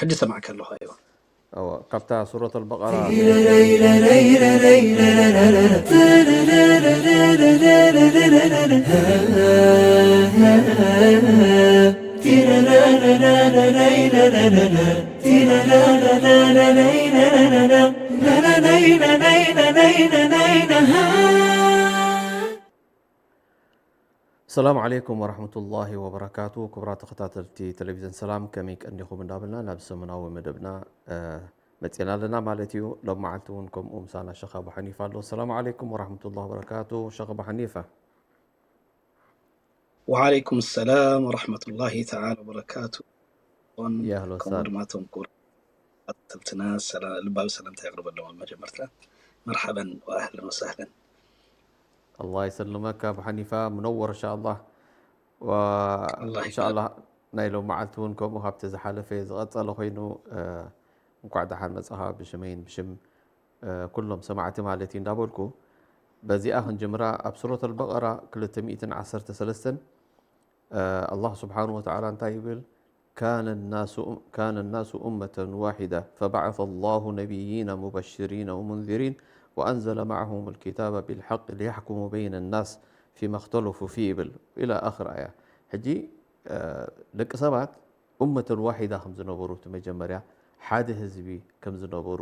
ሕጂ ሰማዕካ ኣለኹ። ኣይዋ። ካብታ ሱረት ኣልበቀራ ሰላም ዓለይኩም ወራህመቱላሂ ወበረካቱ። ክቡራት ተኸታተልቲ ቴሌቪዝን ሰላም፣ ከመይ ቀኒኹም እንዳበልና ናብ ሰሙናዊ መደብና መፂና ኣለና ማለት እዩ። ሎም መዓልቲ እውን ከምኡ ምሳና ሸኽ ኣቡ ሓኒፋ ኣሎ። ሰላም ዓለይኩም ወራህመቱላሂ ወበረካቱ። ሸኽ ኣቡ ሓኒፋ። ወዓለይኩም ሰላም ወራህመቱላሂ ተዓላ ወበረካቱ። ከምኡ ድማ ቶም ክቡር ተኸታተልትና ልባዊ ሰላምታ የቕርበሎም። ኣብ መጀመርታ መርሓበን ወኣህለን ወሳህለን። ኣላህ ይሰልመካ ኣቡ ሓኒፋ፣ ምነወር እንሻኣላህ። እንሻኣላህ ናይ ሎም መዓልቲ እውን ከምኡ ካብቲ ዝሓለፈ ዝቐፀለ ኮይኑ እንኳዕ ደሓን መፃኻ ብሽመይን ብሽም ኩሎም ሰማዕቲ ማለት እዩ እንዳበልኩ በዚኣ ክንጅምራ ኣብ ሱረት ኣልበቀራ ክልተ ሚእትን ዓሰርተ ሰለስተን ኣላህ ስብሓን ወተዓላ እንታይ ይብል? كان الناس كان الناس أمة واحدة فبعث الله نبيين مبشرين ومنذرين وأنزل معهم الكتاب بالحق ليحكموا بين الناس فيما اختلفوا فيه ይብል إلى آخر آية። ሕጂ ደቂ ሰባት ኡመተን ዋሒዳ ከም ዝነበሩ እቲ መጀመርያ ሓደ ህዝቢ ከም ዝነበሩ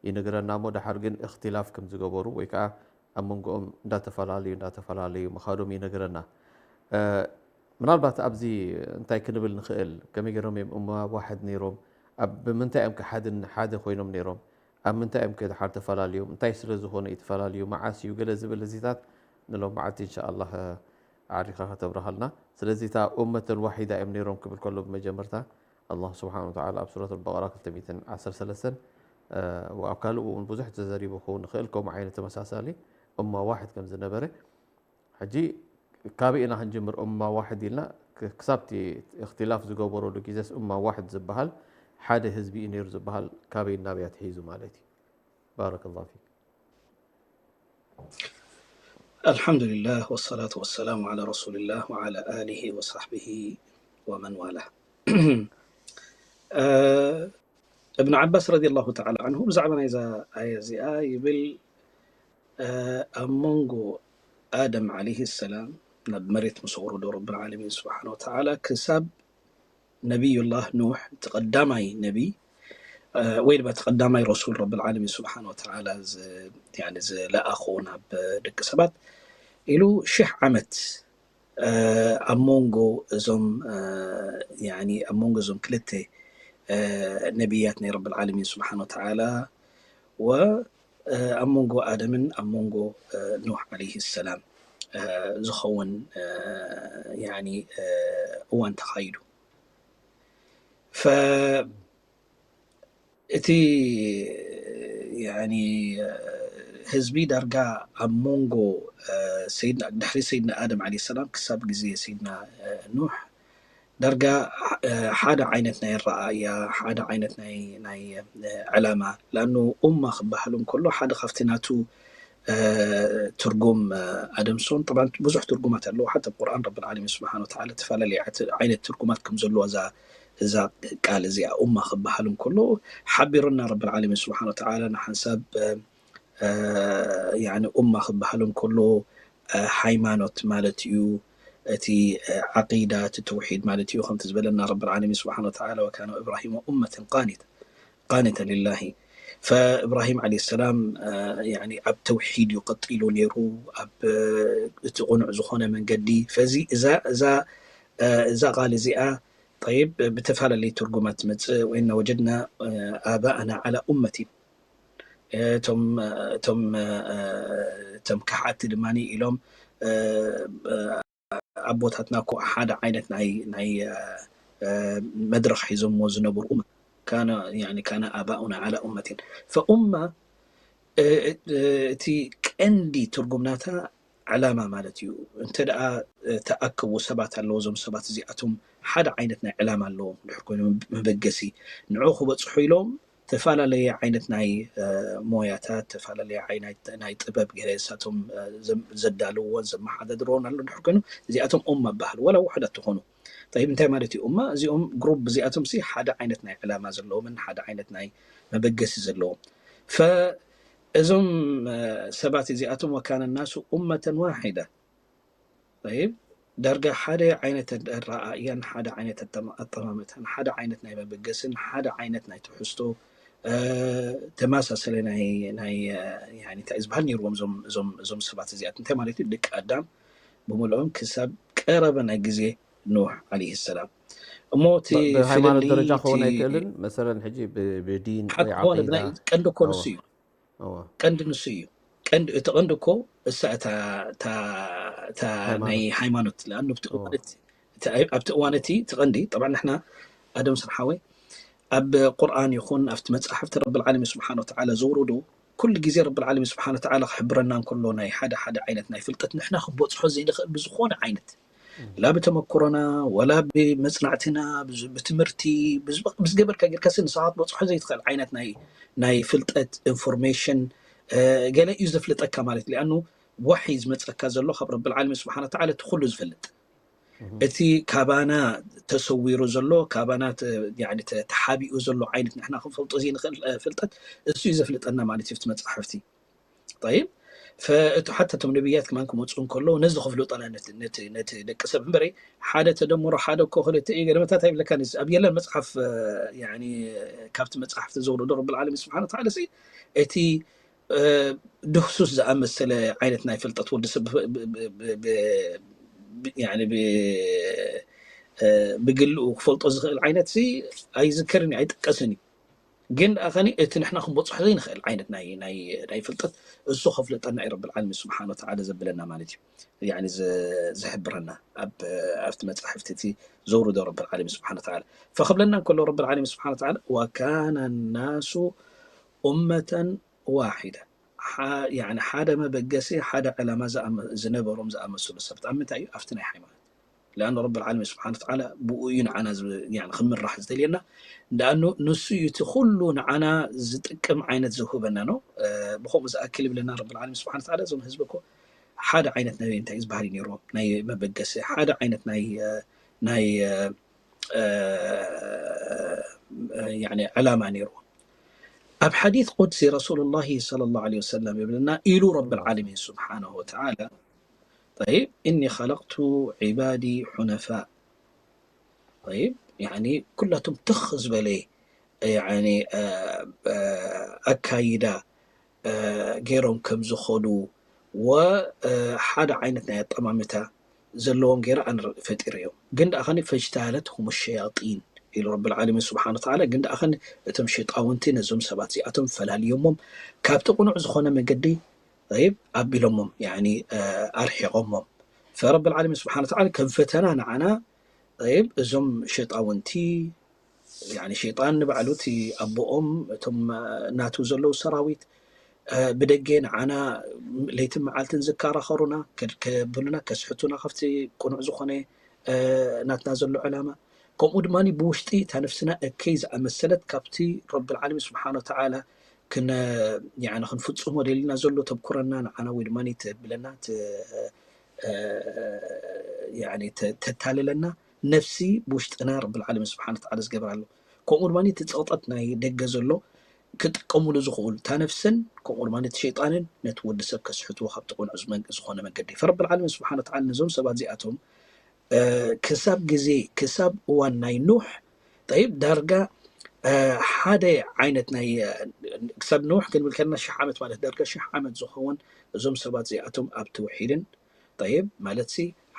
ይነግረና እሞ ደሓር ግን እኽትላፍ ከም ዝገበሩ ወይ ከዓ ኣብ መንጎኦም እንዳተፈላለዩ እንዳተፈላለዩ ምኻዶም ይነግረና። ምናልባት ኣብዚ እንታይ ክንብል ንኽእል? ከመይ ገይሮም እዮም እማ ዋሕድ ነይሮም? ኣብ ብምንታይ እዮም ከ ሓድን ሓደ ኮይኖም ነይሮም? ኣብ ምንታይ እዮም ከ ድሓር ተፈላለዮም? እንታይ ስለ ዝኾነ እዩ ተፈላለዩ? መዓስ እዩ? ገለ ዝብል እዚታት ንሎም መዓልቲ እንሻኣላህ ኣዕሪኻ ከተብርሃልና። ስለዚ እታ ኡመተን ዋሒዳ እዮም ነይሮም ክብል ከሎ ብመጀመርታ ኣላህ ስብሓን ወተዓላ ኣብ ሱረት ኣልበቀራ ክልተ ሚእትን ዓሰርተ ሰለስተን ኣብ ካልእ እውን ብዙሕ ተዘሪቡ ክኸውን ንኽእል ከምኡ ዓይነት ተመሳሳሊ እማ ዋሕድ ከም ዝነበረ ሕጂ ካበይ ኢና ክንጅምር እማ ዋሕድ ኢልና ክሳብቲ እክትላፍ ዝገበረሉ ግዜስ እማ ዋሕድ ዝበሃል ሓደ ህዝቢ እዩ ነይሩ ዝበሃል ካበይ ናበይ ኣትሒዙ ማለት እዩ። ባረከላሁ ፊክ። الحمد لله والصلاة والسلام على رسول الله وعلى آله وصحبه ومن والاه. እብን ዓባስ ረዲየላሁ ተዓላ ዓንሁ ብዛዕባ ናይዛ ኣያ እዚኣ ይብል ኣብ መንጎ ኣደም ዓለይሂ ሰላም ናብ መሬት ምስ ኣውረዶ ረብል ዓለሚን ስብሓን ወተዓላ ክሳብ ነቢዩላህ ኑሕ እቲ ቀዳማይ ነቢ ወይ ድማ እቲ ቀዳማይ ረሱል ረብል ዓለሚን ስብሓን ወተዓላ ዝለኣኾ ናብ ደቂ ሰባት ኢሉ ሽሕ ዓመት ኣብ መንጎ እዞም ኣብ መንጎ እዞም ክልተ ነቢያት ናይ ረብል ዓለሚን ስብሓን ወተዓላ ወ ኣብ መንጎ ኣደምን ኣብ መንጎ ኑሕ ዓለይሂ ሰላም ዝኸውን እዋን ተኻይዱ። እቲ ህዝቢ ዳርጋ ኣብ መንጎ ድሕሪ ሰይድና ኣደም ዓለይሂ ሰላም ክሳብ ግዜ ሰይድና ኑሕ ዳርጋ ሓደ ዓይነት ናይ ኣረኣእያ፣ ሓደ ዓይነት ናይ ዕላማ። ለኣኑ ኡማ ክበሃል እንከሎ ሓደ ካብቲ ናቱ ትርጉም ኣደምሶን ጠብዓን ብዙሕ ትርጉማት ኣለዎ። ሓተ ቁርኣን ረብል ዓለሚን ስብሓን ወተዓላ ዝተፈላለዩ ዓይነት ትርጉማት ከም ዘለዎ እዛ እዛ ቃል እዚኣ ኡማ ክበሃል እንከሎ ሓቢሩና ረብል ዓለሚን ስብሓን ወተዓላ ንሓንሳብ ኡማ ክበሃል እንከሎ ሃይማኖት ማለት እዩ። እቲ ዓቂዳ እቲ ተውሒድ ማለት እዩ። ከምቲ ዝበለና ረብል ዓለሚን ስብሓን ወተዓላ ወካነ ኢብራሂም ኡመተን ቃኒተ ቃኒተ ሊላሂ ፈእብራሂም ዓለይሂ ሰላም ኣብ ተውሒድ እዩ ቀጢሉ ነይሩ ኣብ እቲ ቁኑዕ ዝኾነ መንገዲ። ፈዚ እዛ እዛ እዛ ቃል እዚኣ ጠይብ ብተፈላለየ ትርጉማት ትመፅእ ወይና ወጀድና ኣባእና ዓላ ኡመቲን እቶም እቶም እቶም ከሓቲ ድማ ኢሎም ኣቦታትና እኮ ሓደ ዓይነት ናይ ናይ መድረኽ ሒዞሞ ዝነበሩ ኡማ ካነ ያኒ ካነ ኣባኡና ዓላ ኡመቲን ፈኡማ እቲ ቀንዲ ትርጉም ናታ ዕላማ ማለት እዩ። እንተ ደኣ ተኣከቡ ሰባት ኣለዎ፣ እዞም ሰባት እዚኣቶም ሓደ ዓይነት ናይ ዕላማ ኣለዎም ድሕር ኮይኖም መበገሲ ንዑ ክበፅሑ ኢሎም ተፈላለየ ዓይነት ናይ ሞያታት ተፈላለየ ዓይነት ናይ ጥበብ ገለ እሳቶም ዘዳልውዎን ዘመሓዳድርዎን ኣሎ ድሕር ኮይኑ እዚኣቶም ኡማ ይበሃሉ ወላ ውሕዳት ትኾኑ ጠይብ፣ እንታይ ማለት እዩ ኡማ? እዚኦም ግሩፕ እዚኣቶም ሲ ሓደ ዓይነት ናይ ዕላማ ዘለዎምን ሓደ ዓይነት ናይ መበገሲ ዘለዎም። ፈእዞም ሰባት እዚኣቶም ወካነ ናሱ ኡመተን ዋሒዳ። ጠይብ፣ ዳርጋ ሓደ ዓይነት ኣረኣእያን ሓደ ዓይነት ኣጠማምታን ሓደ ዓይነት ናይ መበገስን ሓደ ዓይነት ናይ ትሕዝቶ ተመሳሰለ ናይ ናይ እንታይ ዝበሃል ነይርዎም እዞም ሰባት እዚኣት እንታይ ማለት እዩ? ደቂ ኣዳም ብምልኦም ክሳብ ቀረበ ናይ ግዜ ኖህ ዓለይሂ ሰላም። እሞ እቲ ብሃይማኖት ደረጃ ክኸውን ኣይክእልን። መሰለን ሕጂ ብዲን ወይ ዓቂዳ ቀንዲ እኮ ንሱ እዩ። ቀንዲ ንሱ እዩ። ቀንዲ እቲ ቀንዲ እኮ እሳ እታ ናይ ሃይማኖት ለኣኑ ኣብቲ እዋን እቲ እቲ ቀንዲ ጠብዓ ንሕና ኣደም ስርሓወይ ኣብ ቁርኣን ይኹን ኣብቲ መፅሓፍቲ ረብል ዓለሚን ስብሓን ወተዓላ ዘውረዶ ኩሉ ግዜ ረብል ዓለሚን ስብሓን ወተዓላ ክሕብረና እንከሎ ናይ ሓደ ሓደ ዓይነት ናይ ፍልጠት ንሕና ክንበፅሖ ዘይንኽእል ብዝኾነ ዓይነት ላ ብተመክሮና ወላ ብመፅናዕትና ብትምህርቲ ብዝገበርካ ጌርካ ሲ ንስኻ ክትበፅሖ ዘይትኽእል ዓይነት ናይ ፍልጠት ኢንፎርሜሽን ገለ እዩ ዘፍልጠካ ማለት ሊኣኑ ዋሒ ዝመፀካ ዘሎ ካብ ረብል ዓለሚን ስብሓን ወተዓላ እቲ ኩሉ ዝፈልጥ እቲ ካባና ተሰዊሩ ዘሎ ካባና ተሓቢኡ ዘሎ ዓይነት ንሕና ክንፈልጦ ዘይንኽእል ፍልጠት እሱ እዩ ዘፍልጠና ማለት እዩ እቲ መፅሓፍቲ። ጠይብ ፈእቱ ሓታ እቶም ነብያት ክማን ክመፁ እንከለዉ ነዚ ክፍልጠና ነቲ ደቂ ሰብ እምበረ ሓደ ተደምሮ ሓደ እኮ ክልተ እዩ ገለመታት ኣይብለካ ኣብ የለን መፅሓፍ ካብቲ መፅሓፍ ተዘውረዶ ረብል ዓለሚን ስብሓን ወተዓላ እቲ ድህሱስ ዝኣመሰለ ዓይነት ናይ ፍልጠት ወዲ ሰብ ብግልኡ ክፈልጦ ዝኽእል ዓይነት ሲ ኣይዝከርን እዩ ኣይጥቀስን እዩ። ግን ደኣ ኸኒ እቲ ንሕና ክንበፅሖ ዘይንኽእል ዓይነት ናይ ናይ ናይ ፍልጠት እሱ ከፍልጠና እዩ ረብል ዓለሚን ስብሓን ወተዓላ ዘብለና ማለት እዩ። ያኒ ዝ- ዝሕብረና ኣብ ኣብቲ መፅሓፍቲ እቲ ዘውርዶ ረብል ዓለሚን ስብሓን ወተዓላ ፈክብለና እንከሎ ረብል ዓለሚን ስብሓን ወተዓላ ወካነ ናሱ ኡመተን ዋሒዳ ሓደ መበገሲ ሓደ ዕላማ ዝነበሮም ዝኣመስሉ ሰባት ኣብ ምንታይ እዩ ኣብቲ ናይ ሃይማኖት ለኣኑ ረብል ዓለሚን ስብሓን ወተዓላ ብኡ እዩ ንዓና ክንምራሕ ዝደልየና ደኣኑ ንሱ እዩ እቲ ኩሉ ንዓና ዝጥቅም ዓይነት ዝውህበና ነው ብከምኡ ዝኣክል ይብለና ረብል ዓለሚን ስብሓን ወተዓላ እዞም ህዝቢ እኮ ሓደ ዓይነት ናይ እንታይ ዝበሃል እዩ ነይርዎም ናይ መበገሲ ሓደ ዓይነት ናይ ናይ ዕላማ ነይርዎም ኣብ ሓዲት ቁድሲ ረሱሉላሂ ሰለላሁ ዐለይሂ ወሰለም ይብለና ኢሉ ረብል ዓለሚን ስብሓነሁ ወተዓላ طيب إني خلقت عبادي حنفاء طيب يعني ኩላቶም ትኽ ዝበለ يعني ኣካይዳ ገይሮም ከም ዝኸዱ ወሓደ ዓይነት ናይ ኣጠማምታ ዘለዎም ገይረ ኣነ ፈጢረዮም ግን ደኣ ኸኒ ፈጅታለት ሁም ሸያጢን ኢሉ ረብል ዓለሚን ስብሓን ወተዓላ ግን ደኣ ኸኒ እቶም ሸይጣውንቲ ነዞም ሰባት እዚኣቶም ፈላልዮሞም ካብቲ ቅኑዕ ዝኾነ መገዲ ይብ ኣቢሎሞም ያኒ ኣርሒቆሞም ፈረብል ዓለሚን ስብሓን ወተዓላ ከም ፈተና ንዓና ይብ እዞም ሸይጣውንቲ ያኒ ሸይጣን ንባዕሉ እቲ ኣቦኦም እቶም ናቱ ዘለዉ ሰራዊት ብደገ ንዓና ለይትን መዓልትን ዝከራኸሩና ከብሉና ከስሕቱና ካብቲ ቅኑዕ ዝኾነ ናትና ዘሎ ዕላማ ከምኡ ድማ ብውሽጢ እታ ነፍስና እከይ ዝኣመሰለት ካብቲ ረብል ዓለሚን ስብሓን ወተዓላ ክንፍፅሞ ደሊና ዘሎ ተብኩረና ንዓና ወይ ድማ ተብለና ተታልለና ነፍሲ ብውሽጥና ረብል ዓለሚን ስብሓን ወተዓላ ዝገብር ኣሎ ከምኡ ድማ እቲ ፀቕጠት ናይ ደገ ዘሎ ክጥቀምሉ ዝኽእሉ እታ ነፍስን ከምኡ ድማ እቲ ሸይጣንን ነቲ ወዲ ሰብ ከስሕትዎ ካብ ጥቕንዑ ዝኾነ መገዲ ፈረብል ዓለሚን ስብሓን ወተዓላ ነዞም ሰባት እዚኣቶም ክሳብ ግዜ ክሳብ እዋን ናይ ኑሕ ጠይብ ዳርጋ ሓደ ዓይነት ናይ ክሳብ ኑሕ ክንብል ከለና ሽሕ ዓመት ማለት ዳርጋ ሽሕ ዓመት ዝኸውን እዞም ሰባት እዚኣቶም ኣብ ተውሒድን ጠይብ ማለት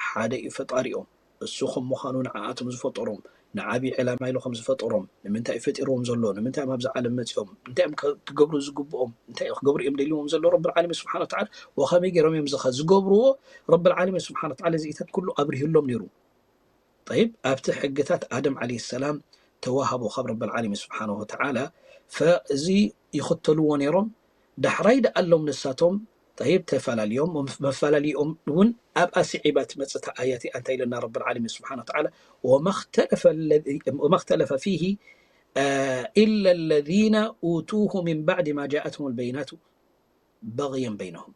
ሓደ እዩ ፈጣሪኦም እሱ ከም ምዃኑ ንዓኣቶም ዝፈጠሮም ንዓብዪ ዕላማ ኢሉ ከም ዝፈጠሮም ንምንታይ እዩ ፈጢርዎም ዘሎ ንምንታይ እዮም ኣብዚ ዓለም መፂኦም እንታይ እዮም ክገብሩ ዝግብኦም እንታይ እዮም ክገብሩ እዮም ደልዎም ዘሎ ረብል ዓለሚን ስብሓን ወተዓላ ወኸመይ ገይሮም እዮም ዝኸ ዝገብርዎ ረብል ዓለሚን ስብሓን ወተዓላ እዚኢታት ኩሉ ኣብሪህሎም ነይሩ ጠይብ ኣብቲ ሕግታት ኣደም ዓለይሂ ሰላም ተዋሃቦ ካብ ረብል ዓለሚን ስብሓን ወተዓላ ፈእዚ ይኽተልዎ ነይሮም ዳሕራይ ደኣሎም ንሳቶም ጠይብ ተፈላለዮም መፈላለይኦም እውን ኣብ ኣስዒባ ትመፅእ ኣያት እንታይ ኢለና ረብል ዓለሚን ስብሓን ወተዓላ ወመክተለፈ ፊሂ إلا الذين أوتوه من بعد ما جاءتهم البينات بغيا بينهم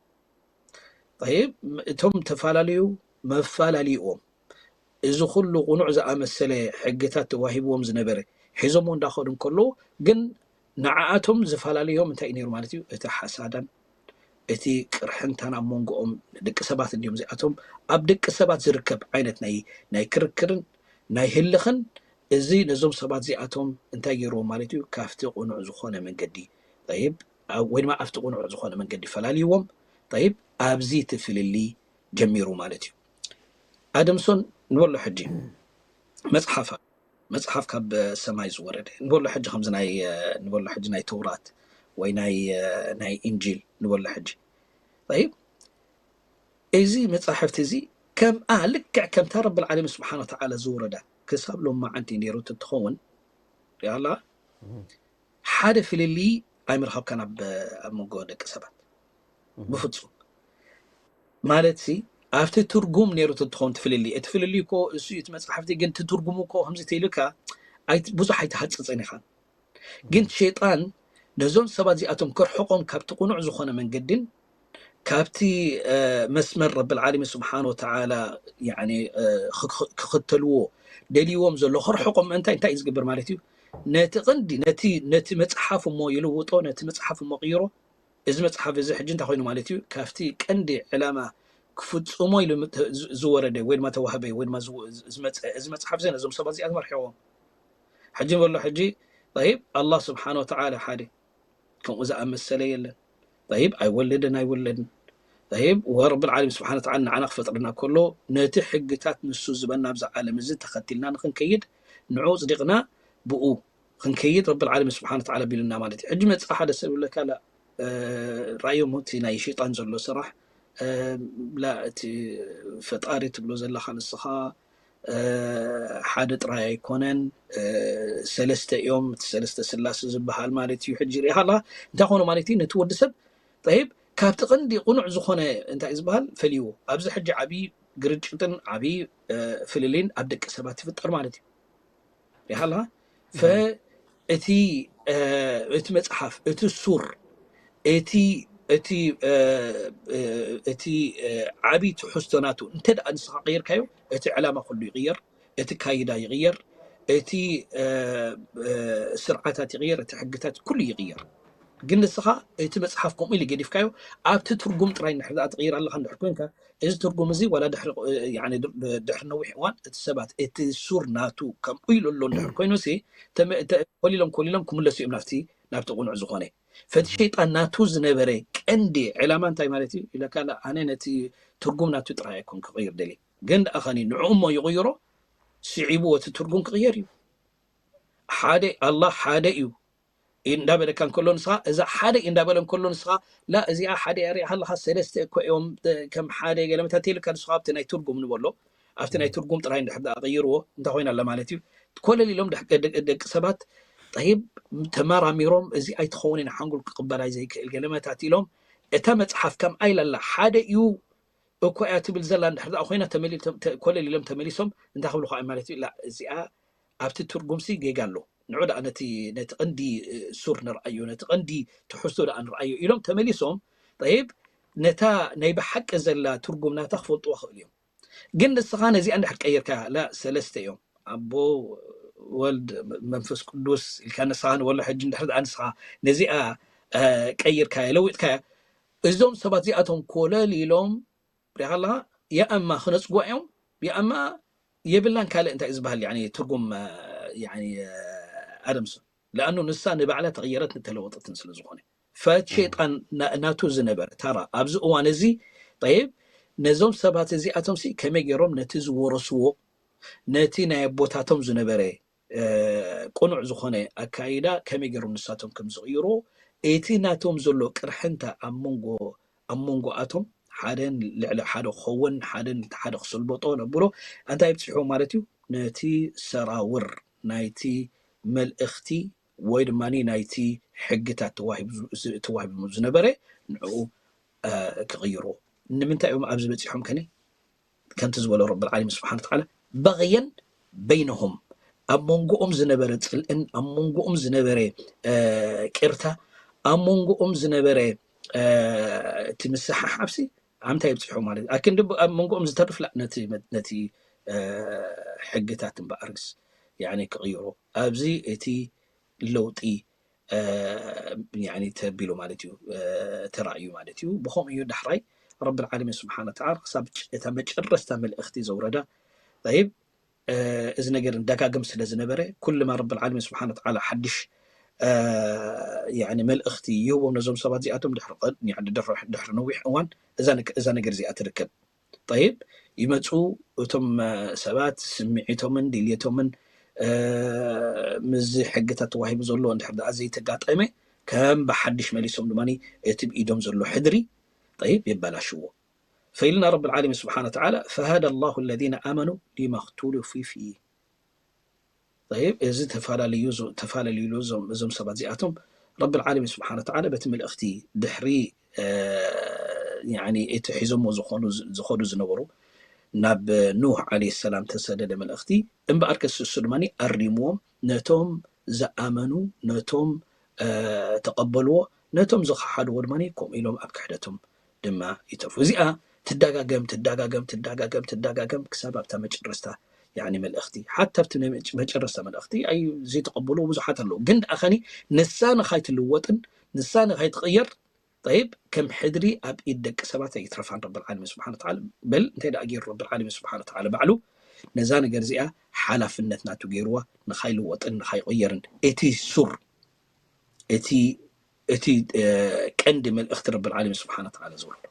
طيب እቶም ተፈላለዩ መፈላለይኦም እዚ ኩሉ ቁኑዕ ዝኣመሰለ ሕግታት ተዋሂብዎም ዝነበረ ሒዞሞ እንዳኸዱ እንከለዉ ግን ንዓኣቶም ዝፈላለዮም እንታይ እዩ ነይሩ ማለት እዩ? እቲ ሓሳዳን እቲ ቅርሕንታን ኣብ መንጎኦም ደቂ ሰባት እንዲዮም እዚኣቶም ኣብ ደቂ ሰባት ዝርከብ ዓይነት ናይ ናይ ክርክርን ናይ ህልኽን እዚ ነዞም ሰባት እዚኣቶም እንታይ ገይርዎም ማለት እዩ ካብቲ ቁኑዕ ዝኾነ መንገዲ ይብ ወይ ድማ ኣብቲ ቁኑዕ ዝኾነ መንገዲ ፈላልይዎም ይብ ኣብዚ እቲ ፍልልይ ጀሚሩ ማለት እዩ ኣደምሶን ንበሎ ሕጂ መፅሓፍ መፅሓፍ ካብ ሰማይ ዝወረደ ንበሎ ሕጂ ከምዚ ናይ ንበሎ ሕጂ ናይ ተውራት ወይ ናይ ናይ ኢንጂል ንበሎ ሕጂ ይብ እዚ መፃሕፍቲ እዚ ከምኣ ልክዕ ከምታ ረብል ዓለሚን ስብሓን ወተዓላ ዝወረዳ ክሳብ ሎም መዓንቲ ነይሩ ትትኸውን ሪኣላ ሓደ ፍልልይ ኣይምርኸብካን ኣብ ኣብ መንጎ ደቂ ሰባት ብፍፁም ማለት ሲ ኣብቲ ትርጉም ነይሩ ትትኸውን ትፍልልይ እቲ ፍልልይ እኮ እሱ እቲ መፅሓፍቲ ግን ትትርጉሙ እኮ ከምዚ ተይልካ ብዙሕ ኣይትሃፅፅን ኢኻ ግን ሸይጣን ነዞም ሰባት እዚኣቶም ከርሕቆም ካብቲ ቁኑዕ ዝኾነ መንገድን ካብቲ መስመር ረብል ዓለሚን ስብሓን ወተዓላ ክኽተልዎ ደልይዎም ዘሎ ከርሕቆም ምእንታይ እንታይ እዩ ዝገብር ማለት እዩ ነቲ ቀንዲ ነቲ ነቲ መፅሓፍ እሞ ይልውጦ ነቲ መፅሓፍ እሞ ቅይሮ እዚ መፅሓፍ እዚ ሕጂ እንታይ ኮይኑ ማለት እዩ ካብቲ ቀንዲ ዕላማ ክፍፅሞ ኢሉ ዝወረደ ወይ ድማ ተዋህበ ወይ ድማ ዝመፀ እዚ መፅሓፍ እዚ ነዞም ሰባት እዚኣቶም ኣርሕዎም ሕጂ ንበሎ ሕጂ ይብ ኣላህ ስብሓን ወተዓላ ሓደ ከምኡ ዝኣመሰለ የለን ይብ ኣይወልድን ኣይውለድን ይብ ወረብል ዓለም ስብሓን ወተዓላ ንዓና ክፈጥርና ከሎ ነቲ ሕግታት ንሱ ዝበና ኣብዚ ዓለም እዚ ተኸቲልና ንክንከይድ ንዑ ፅዲቕና ብኡ ክንከይድ ረብል ዓለሚን ስብሓን ወተዓላ ቢሉና ማለት እዩ ሕጂ መፅእ ሓደ ሰብ ይብለካ ላ እ፣ ራእዮም እቲ ናይ ሸይጣን ዘሎ ስራሕ እ፣ ላ እቲ ፈጣሪ ትብሎ ዘለኻ ንስኻ እ፣ ሓደ ጥራይ ኣይኮነን እ፣ ሰለስተ እዮም እቲ ሰለስተ ስላሴ ዝበሃል ማለት እዩ ሕጂ ሪኢኻ ኣለኻ እንታይ ኮነ ማለት እዩ ነቲ ወዲ ሰብ ጠይብ ካብቲ ቀንዲ ቁኑዕ ዝኾነ እንታይ እዩ ዝበሃል ፈልይዎ ኣብዚ ሕጂ ዓብዪ ግርጭትን ዓብዪ እ፣ ፍልልይን ኣብ ደቂ ሰባት ይፍጠር ማለት እዩ ሪኢኻ ኣለኻ ፈ እቲ እቲ መፅሓፍ እቲ ሱር እቲ እቲ እቲ ዓብይ ትሕዝቶ ናቱ እንተ ደኣ ንስኻ ቀይርካዮ እቲ ዕላማ ኩሉ ይቕየር፣ እቲ ካይዳ ይቕየር፣ እቲ ስርዓታት ይቕየር፣ እቲ ሕግታት ኩሉ ይቕየር። ግን ንስኻ እቲ መፅሓፍ ከምኡ ኢሉ ገዲፍካዮ ኣብቲ ትርጉም ጥራይ እንድሕር ደኣ ትቕይር ኣለኻ እንድሕር ኮንካ እዚ ትርጉም እዚ ዋላ ድሕሪ ነዊሕ እዋን እቲ ሰባት እቲ ሱር ናቱ ከምኡ ኢሉ ኣሎ እንድሕር ኮይኑ ሲ ኮሊሎም ኮሊሎም ክምለሱ እዮም ናብቲ ናብቲ ቁኑዕ ዝኾነ ፈቲ ሸይጣን ናቱ ዝነበረ ቀንዲ ዕላማ እንታይ ማለት እዩ ኢለካ ኣነ ነቲ ትርጉም ናቱ ጥራይ ኣይኮን ክቕይር ደሊ ግን ደኣ ኸኒ ንዕኡ እሞ ይቕይሮ ስዒቡ እቲ ትርጉም ክቕየር እዩ ሓደ ኣላህ ሓደ እዩ እንዳበለካ እንከሎ ንስኻ እዛ ሓደ እዩ እንዳበለ እንከሎ ንስኻ ላ እዚኣ ሓደ እያ ሪኣ ኣለኻ ሰለስተ እኮ እዮም ከም ሓደ ገለ መታተልካ ንስኻ ኣብቲ ናይ ትርጉም ንበሎ ኣብቲ ናይ ትርጉም ጥራይ እንድሕር ደኣ ቀይርዎ እንታይ ኮይና ኣላ ማለት እዩ ኮለል ኢሎም ደቂ ሰባት ጠይብ ተመራሚሮም እዚ ኣይትኸውን ኢና ሓንጎል ክቕበላይ ዘይክእል ገለ መታት ኢሎም እታ መፅሓፍ ከም ኣይላላ ሓደ እዩ እኮ እያ ትብል ዘላ እንድሕር ደኣ ኮይና ኮለል ኢሎም ተመሊሶም እንታይ ክብሉ ከዓ ማለት እዩ እዚኣ ኣብቲ ትርጉምሲ ጌጋ ኣሎ ንዑ ደኣ ነቲ ነቲ ቀንዲ ሱር ንርኣዮ ነቲ ቀንዲ ትሕዝቶ ደኣ ንርኣዮ ኢሎም ተመሊሶም ጠይብ ነታ ናይ ብሓቂ ዘላ ትርጉም ናታ ክፈልጥዋ ክእል እዮም ግን ንስኻ ነዚኣ እንድሕር ቀይርካ ላ ሰለስተ እዮም ኣቦ ወልድ መንፈስ ቅዱስ ኢልካ ንስኻ ንበሎ ሕጂ እንድሕር ደኣ ንስኻ ነዚኣ ቀይርካያ ለዊጥካያ እዞም ሰባት እዚኣቶም ኮለል ኢሎም ሪኻ ኣለኻ የኣማ ክነፅጓ እዮም የኣማ የብላን ካልእ እንታይ ዝበሃል ትርጉም ኣደምሱ ለኣኑ ንሳ ንባዕላ ተቐየረትን ተለወጠትን ስለ ዝኾነ ፈት ሸይጣን ናቱ ዝነበረ ታራ ኣብዚ እዋን እዚ ጠይብ ነዞም ሰባት እዚኣቶም ሲ ከመይ ገይሮም ነቲ ዝወረስዎ ነቲ ናይ ኣቦታቶም ዝነበረ ቁኑዕ ዝኾነ ኣካይዳ ከመይ ገይሮም ንሳቶም ከም ዝቕይርዎ እቲ ናቶም ዘሎ ቅርሕንታ ኣብ መንጎ ኣብ መንጎኣቶም ሓደ ልዕሊ ሓደ ክኸውን ሓደ ሓደ ክስልበጦ ነብሎ እንታይ ይብፅሕዎ ማለት እዩ ነቲ ሰራውር ናይቲ መልእኽቲ ወይ ድማ ናይቲ ሕግታት ተዋሂቡ ዝነበረ ንዕኡ ክቕይርዎ ንምንታይ እዮም ኣብዚ በፂሖም ከነ ከምቲ ዝበሎ ረብል ዓለሚን ስብሓን ተዓላ በغيا بينهم ኣብ መንጎኦም ዝነበረ ፅልእን ኣብ መንጎኦም ዝነበረ ቂርታ ኣብ መንጎኦም ዝነበረ እቲ ምስሓሓብሲ ኣምታይ ይብፅሑ ማለት እዩ ኣክንዲ ኣብ መንጎኦም ዝተርፍ ላ ነቲ ሕግታት እምበኣርግስ ክቕይሮ ኣብዚ እቲ ለውጢ ተቢሉ ማለት እዩ፣ ተራእዩ ማለት እዩ። ብኸምኡ እዩ ዳሕራይ ረብል ዓለሚን ስብሓነ ወተዓላ ክሳብ እታ መጨረስታ መልእኽቲ ዘውረዳ። ጠይብ፣ እዚ ነገር እንዳጋገም ስለ ዝነበረ ኩልማ ረብል ዓለሚን ስብሓነ ወተዓላ ሓድሽ መልእኽቲ ይህቦም ነዞም ሰባት እዚኣቶም ድሕሪ ነዊሕ እዋን እዛ ነገር እዚኣ ትርከብ። ጠይብ፣ ይመፁ እቶም ሰባት ስምዒቶምን ድልየቶምን ምስዚ ሕግታት ተዋሂቡ ዘሎ እንድሕር ደኣ ዘይተጋጠመ ከም ብሓድሽ መሊሶም ድማ እቲ ብኢዶም ዘሎ ሕድሪ ጠይብ የበላሽዎ። ፈኢልና ረብል ዓለሚን ስብሓነ ወተዓላ ፈሃደ ላሁ ለዚነ ኣመኑ ሊማ እኽቱሊፉ ፊህ። ጠይብ፣ እዚ ተፈላለዩ ተፈላለዩሉ እዞም ሰባት እዚኣቶም ረብል ዓለሚን ስብሓነ ወተዓላ በቲ መልእኽቲ ድሕሪ እቲ ሒዞሞ ዝኸዱ ዝነበሩ ናብ ኑህ ዓለይሂ ሰላም ተሰደደ መልእኽቲ። እምበኣር ከስሱ ድማ ኣሪምዎም ነቶም ዝኣመኑ ነቶም ተቐበልዎ ነቶም ዝኸሓድዎ ድማ ከምኡ ኢሎም ኣብ ክሕደቶም ድማ ይተርፉ። እዚኣ ትዳጋገም ትዳጋገም ትዳጋገም ትዳጋገም ክሳብ ኣብታ መጨረስታ ያኒ መልእኽቲ ሓታ ኣብቲ ናይ መጨረስታ መልእኽቲ ኣይ ዘይተቐበልዎ ብዙሓት ኣለዉ። ግን ደኣ ኸኒ ንሳ ንኻይትልወጥን ንሳ ንኻይትቕየር ጠይብ ከም ሕድሪ ኣብ ኢድ ደቂ ሰባት ኣይትረፋን ረብል ዓለሚን ስብሓነ ወተዓላ። በል እንታይ ደኣ ገይሩ ረብል ዓለሚን ስብሓነ ወተዓላ ባዕሉ ነዛ ነገር እዚኣ ሓላፍነት ናቱ ገይርዋ ንኻይልወጥን ንኻይቕየርን እቲ ሱር እቲ እቲ ቀንዲ መልእኽቲ ረብል ዓለሚን ስብሓነ ወተዓላ ዝወርዶ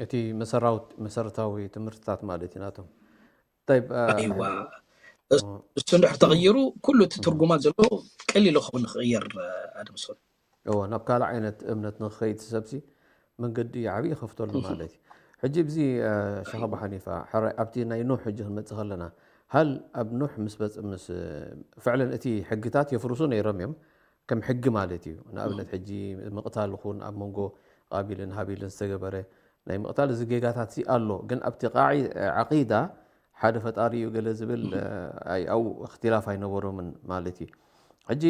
እቲ መሰራውት መሰረታዊ ትምህርትታት ማለት እዩ ናቶም። ጠይብ ኣይዋ እሱ እንድሕር ተቐይሩ ኩሉ እቲ ትርጉማት ዘለዎ ቀሊሉ ክኸውን ንክቕየር ኣድምሶን እዎ ናብ ካልእ ዓይነት እምነት ንክኸይድ ሰብሲ መንገዲ ዓብዪ ይኸፍተሉ ማለት እዩ። ሕጂ ብዚ ሸኽ ኣቡ ሓኒፋ ሕራይ ኣብቲ ናይ ኑሕ ሕጂ ክንመፅእ ከለና ሃል ኣብ ኑሕ ምስ በፅ ምስ ፍዕለን እቲ ሕግታት የፍርሱ ነይሮም እዮም ከም ሕጊ ማለት እዩ። ንኣብነት ሕጂ ምቕታል ኹን ኣብ መንጎ ቃቢልን ሃቢልን ዝተገበረ ናይ ምቕታል እዚ ጌጋታት ሲ ኣሎ ግን ኣብቲ ቃዒ ዓቂዳ ሓደ ፈጣሪ እዩ ገለ ዝብል ኣይ- ኣብኡ እክትላፍ ኣይነበሮምን ማለት እዩ። ሕጂ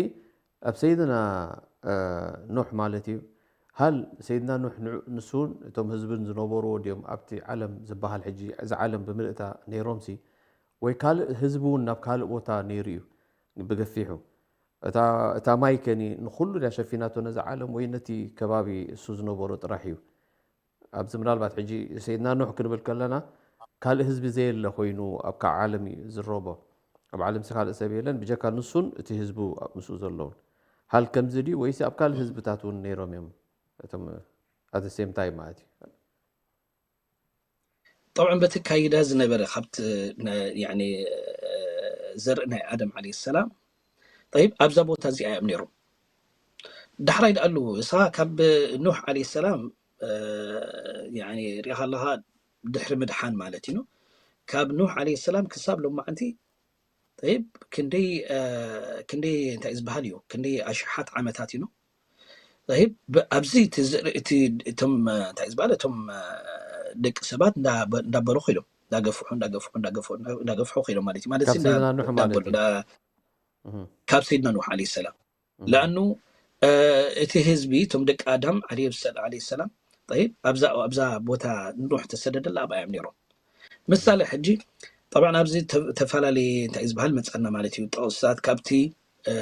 ኣብ ሰይድና እ፣ ኑሕ ማለት እዩ ሃል ሰይድና ኑሕ ንዑ- ንሱን እቶም ህዝብን ዝነበርዎ ድዮም ኣብቲ ዓለም ዝበሃል ሕጂ እዚ ዓለም ብምልእታ ነይሮምሲ ወይ ካልእ ህዝቢ እውን ናብ ካልእ ቦታ ነይሩ እዩ ብገፊሑ እታ እታ ማይ ከኒ ንኩሉ ድያ ሸፊናቶ ነዚ ዓለም ወይ ነቲ ከባቢ እሱ ዝነበሮ ጥራሕ እዩ። ኣብዚ ምናልባት ሕጂ ሰይድና ኑሕ ክንብል ከለና ካልእ ህዝቢ ዘየለ ኮይኑ ኣብ ከዓ ዓለም እዩ ዝረቦ። ኣብ ዓለም ሲ ካልእ ሰብ የለን ብጀካ ንሱን እቲ ህዝቡ ምስኡ ዘለውን። ሃል ከምዚ ድዩ ወይሲ ኣብ ካልእ ህዝብታት እውን ነይሮም እዮም እቶም at the same time ማለት እዩ። ጠብዓ በቲ ካይዳ ዝነበረ ካብቲ ዘርኢ ናይ ኣደም ዓለ ሰላም ጠይብ ኣብዛ ቦታ እዚኣ እዮም ነይሮም። ዳሕራይ ደኣሉ እሳ ካብ ኑሕ ዓለ ሰላም ሪኢኻ ኣለኻ ድሕሪ ምድሓን ማለት እዩ። ካብ ኑሕ ዓለ ሰላም ክሳብ ሎማዓንቲ ጠይብ ክንደይ ክንደይ እንታይ ዝበሃል እዩ ክንደይ ኣሽሓት ዓመታት እዩ። ጠይብ ኣብዚ እቲ ዘርኢ እቲ እቶም እንታይ ዝበሃል እቶም ደቂ ሰባት እንዳበለኹ ኢሎም እንዳገፍሑ እንዳገፍሑ እንዳገፍሑ እንዳገፍሑ ከይዶም ማለት እዩ ማለት ካብ እዚ ሰይድና ኑሕ ማለት እንዳበሉ እዩ። እንዳ- እህ። ካብ ሰይድና ኑሕ ዓለይሂ ሰላም እህ። ለኣኑ እቲ ህዝቢ እቶም ደቂ ኣዳም ዓለይሂ ሰላ- ዓለይሂ ሰላም ጠይብ ኣብዛ ኣብዛ ቦታ ኑሕ ተሰደደላ ኣብኣ እዮም ነይሮም። ምሳሌ ሕጂ ጠብዓ ኣብዚ ተ- ተፈላለየ እንታይ ዝበሃል መፀና ማለት እዩ ጥቕስታት ካብቲ እ፣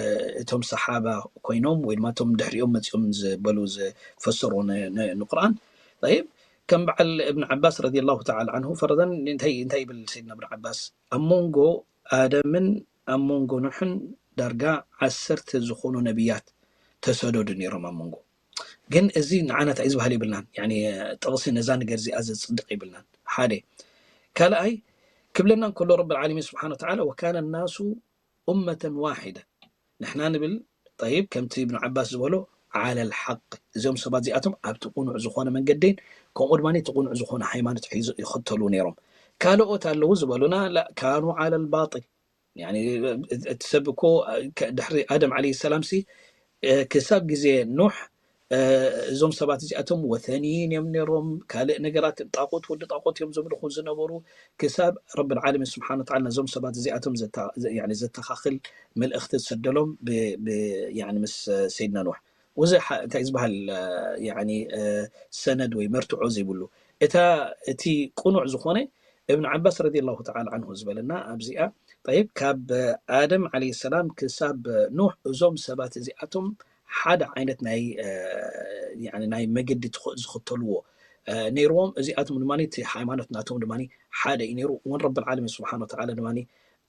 እቶም ሰሓባ ኮይኖም ወይ ድማ እቶም ድሕሪኦም መፂኦም ዝበሉ ዝፈሰሩ ን- ን- ንቁርኣን ጠይብ ከም በዓል እብን ዓባስ ረዲየላሁ ተዓላ ዓንሁ ፈረደን እንታይ እንታይ ይብል ሰይድና እብን ዓባስ ኣብ መንጎ ኣደምን ኣብ መንጎ ኑሕን ዳርጋ ዓሰርተ ዝኾኑ ነቢያት ተሰደዱ ነይሮም ኣብ መንጎ ግን እዚ ንዓና እንታይ ዝበሃል የብልናን ያኒ ጥቕሲ ነዛ ነገር እዚኣ ዘፅድቕ የብልናን ሓደ ካልኣይ ክብለና እንከሎ ረብ ዓለሚን ስብሓን ወተዓላ ወካነ ናሱ ኡመተን ዋሒደ ንሕና ንብል ጠይብ ከምቲ እብን ዓባስ ዝበሎ ዓለል ሓቅ እዚኦም ሰባት እዚኣቶም ኣብቲ ቁኑዕ ዝኾነ መንገዲን ከምኡ ድማ እቲ ቁኑዕ ዝኾነ ሃይማኖት ሒዞ ይኸተሉ ነይሮም ካልኦት ኣለዉ ዝበሉና ላ ካኑ ዓለል ባጢል እቲ ሰብ እኮ ድሕሪ ኣደም ዓለ ሰላም ሲ ክሳብ ግዜ ኖሕ እዞም ሰባት እዚኣቶም ወተንይን እዮም ነይሮም ካልእ ነገራት ጣቆት ወዲ ጣቆት እዮም ዘምልኹ ዝነበሩ ክሳብ ረብል ዓለሚን ስብሓን ወተዓላ ነዞም ሰባት እዚኣቶም ዘተኻኽል መልእኽቲ ዝሰደሎም ምስ ሰይድና ኖሕ እዚ እንታይ ዝበሃል ሰነድ ወይ መርትዖ ዘይብሉ እታ እቲ ቅኑዕ ዝኾነ እብን ዓባስ ረዲየላሁ ተዓላ ዓንሁ ዝበለና ኣብዚኣ፣ ጠይብ፣ ካብ ኣደም ዓለይሂ ሰላም ክሳብ ኑሕ እዞም ሰባት እዚኣቶም ሓደ ዓይነት ናይ፣ እ፣ ያኒ ናይ መገዲ ትኸ-፣ ዝኽተልዎ፣ እ፣ ነይርዎም። እዚኣቶም ድማ እቲ ሃይማኖት ናቶም ድማ ሓደ እዩ ነይሩ። እውን ረብል ዓለሚን ስብሓነ ወተዓላ ድማ፣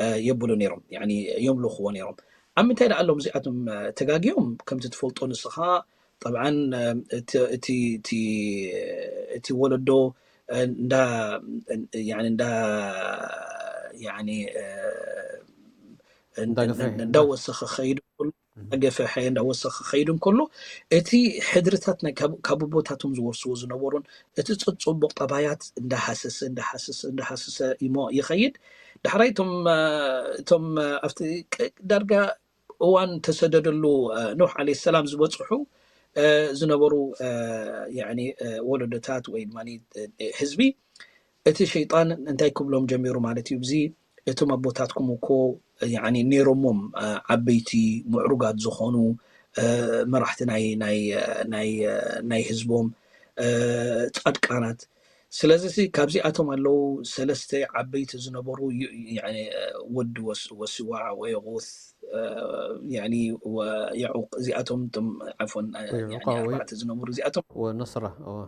እ፣ የብሉ ነይሮም፣ ያኒ የምልኽዎ ነይሮም። ኣብ ምንታይ ደኣ ኣሎም እዚኣቶም፣ እ፣ ተጋግዮም? ከምቲ ትፈልጦ ንስኻ፣ ጠብዓን፣ እ፣ እቲ፣ እቲ፣ እቲ፣ እቲ ወለዶ፣ እ፣ እንዳ፣ ያኒ እንዳ፣ ያኒ፣ እ፣ እንዳገፍሐ፣ እንዳወሰኸ ኸይዱ፣ እንዳገፍሐ፣ እንዳወሰኸ ኸይዱ እንከሎ፣ እቲ ሕድርታት ናይ ካብ፣ ካብ ኣቦታቶም ዝወርስዎ ዝነበሩን፣ እቲ ጽ-፣ ጽቡቕ ጠባያት እንዳሃሰሰ፣ እንዳሃሰሰ፣ እንዳሃሰሰ ይሞ-፣ ይኸይድ። ዳሕራይ እቶም፣ እ፣ እቶም፣ እ፣ ኣብቲ ቅ-፣ ዳርጋ እዋን ተሰደደሉ፣ እ፣ ኑሕ ዓለይሂ ሰላም ዝበጽሑ፣ እ፣ ዝነበሩ፣ እ፣ ያኒ፣ እ፣ ወለዶታት ወይ ድማ፣ እ፣ ህዝቢ፣ እቲ ሸይጣን እንታይ ክብሎም ጀሚሩ ማለት እዩ? እዚ እቶም ኣቦታትኩም እኮ፣ ያኒ፣ ነይሮሞም፣ እ፣ ዓበይቲ ምዕሩጋት ዝኾኑ፣ እ፣ መራሕቲ ናይ፣ ናይ፣ እ፣ ናይ፣ እ፣ ናይ ህዝቦም፣ እ፣ ጻድቃናት። ስለዚ ሲ ካብዚኣቶም ኣለዉ ሰለስተ ዓበይቲ ዝነበሩ ዩ-፣ ያኒ፣ እ፣ ወዲ ወስ-፣ ወሲዋዕ ወይ የጉስ፣ እ፣ ያኒ፣ ወ-፣ የዑቅ፣ እዚኣቶም እቶም፣ ዓፎን፣ እ፣ ያኒ፣ ወየዑቃ ወይ ኣርባዕተ ዝነበሩ እዚኣቶም ወነስራ፣ እወ።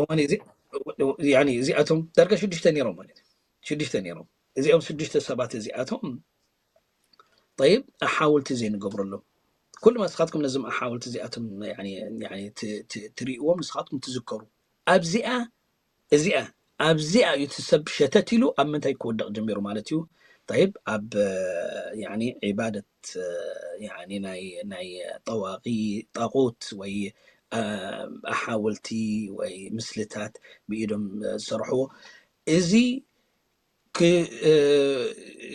እዋን እዚ፣ ያኒ፣ እዚኣቶም ዳርጋ ሽዱሽተ ነይሮም ማለት እዩ። ሽዱሽተ ነይሮም። እዚኦም ሽዱሽተ ሰባት እዚኣቶም፣ ጠይብ፣ ኣሓውልቲ ዘይንገብረሎም። ኩሉ መስኻትኩም ነዞም ኣሓውልቲ እዚኣቶም፣ ያኒ፣ ያኒ፣ ት-፣ ት-፣ ትርእይዎም፣ ንስኻትኩም ትዝከሩ። ኣብዚኣ፣ እዚኣ፣ ኣብዚኣ እዩ እቲ ሰብ ሸተት ኢሉ ኣብ ምንታይ ክወድቕ ጀሚሩ ማለት እዩ። ጠይብ፣ ኣብ፣ ያኒ፣ ዒባደት፣ ያኒ፣ ናይ፣ ናይ ጠዋቂ-፣ ጣቁት ወይ፣ እ፣ ኣሓውልቲ ወይ ምስልታት ብኢዶም ዝሰርሕዎ። እዚ ክ-፣ እ፣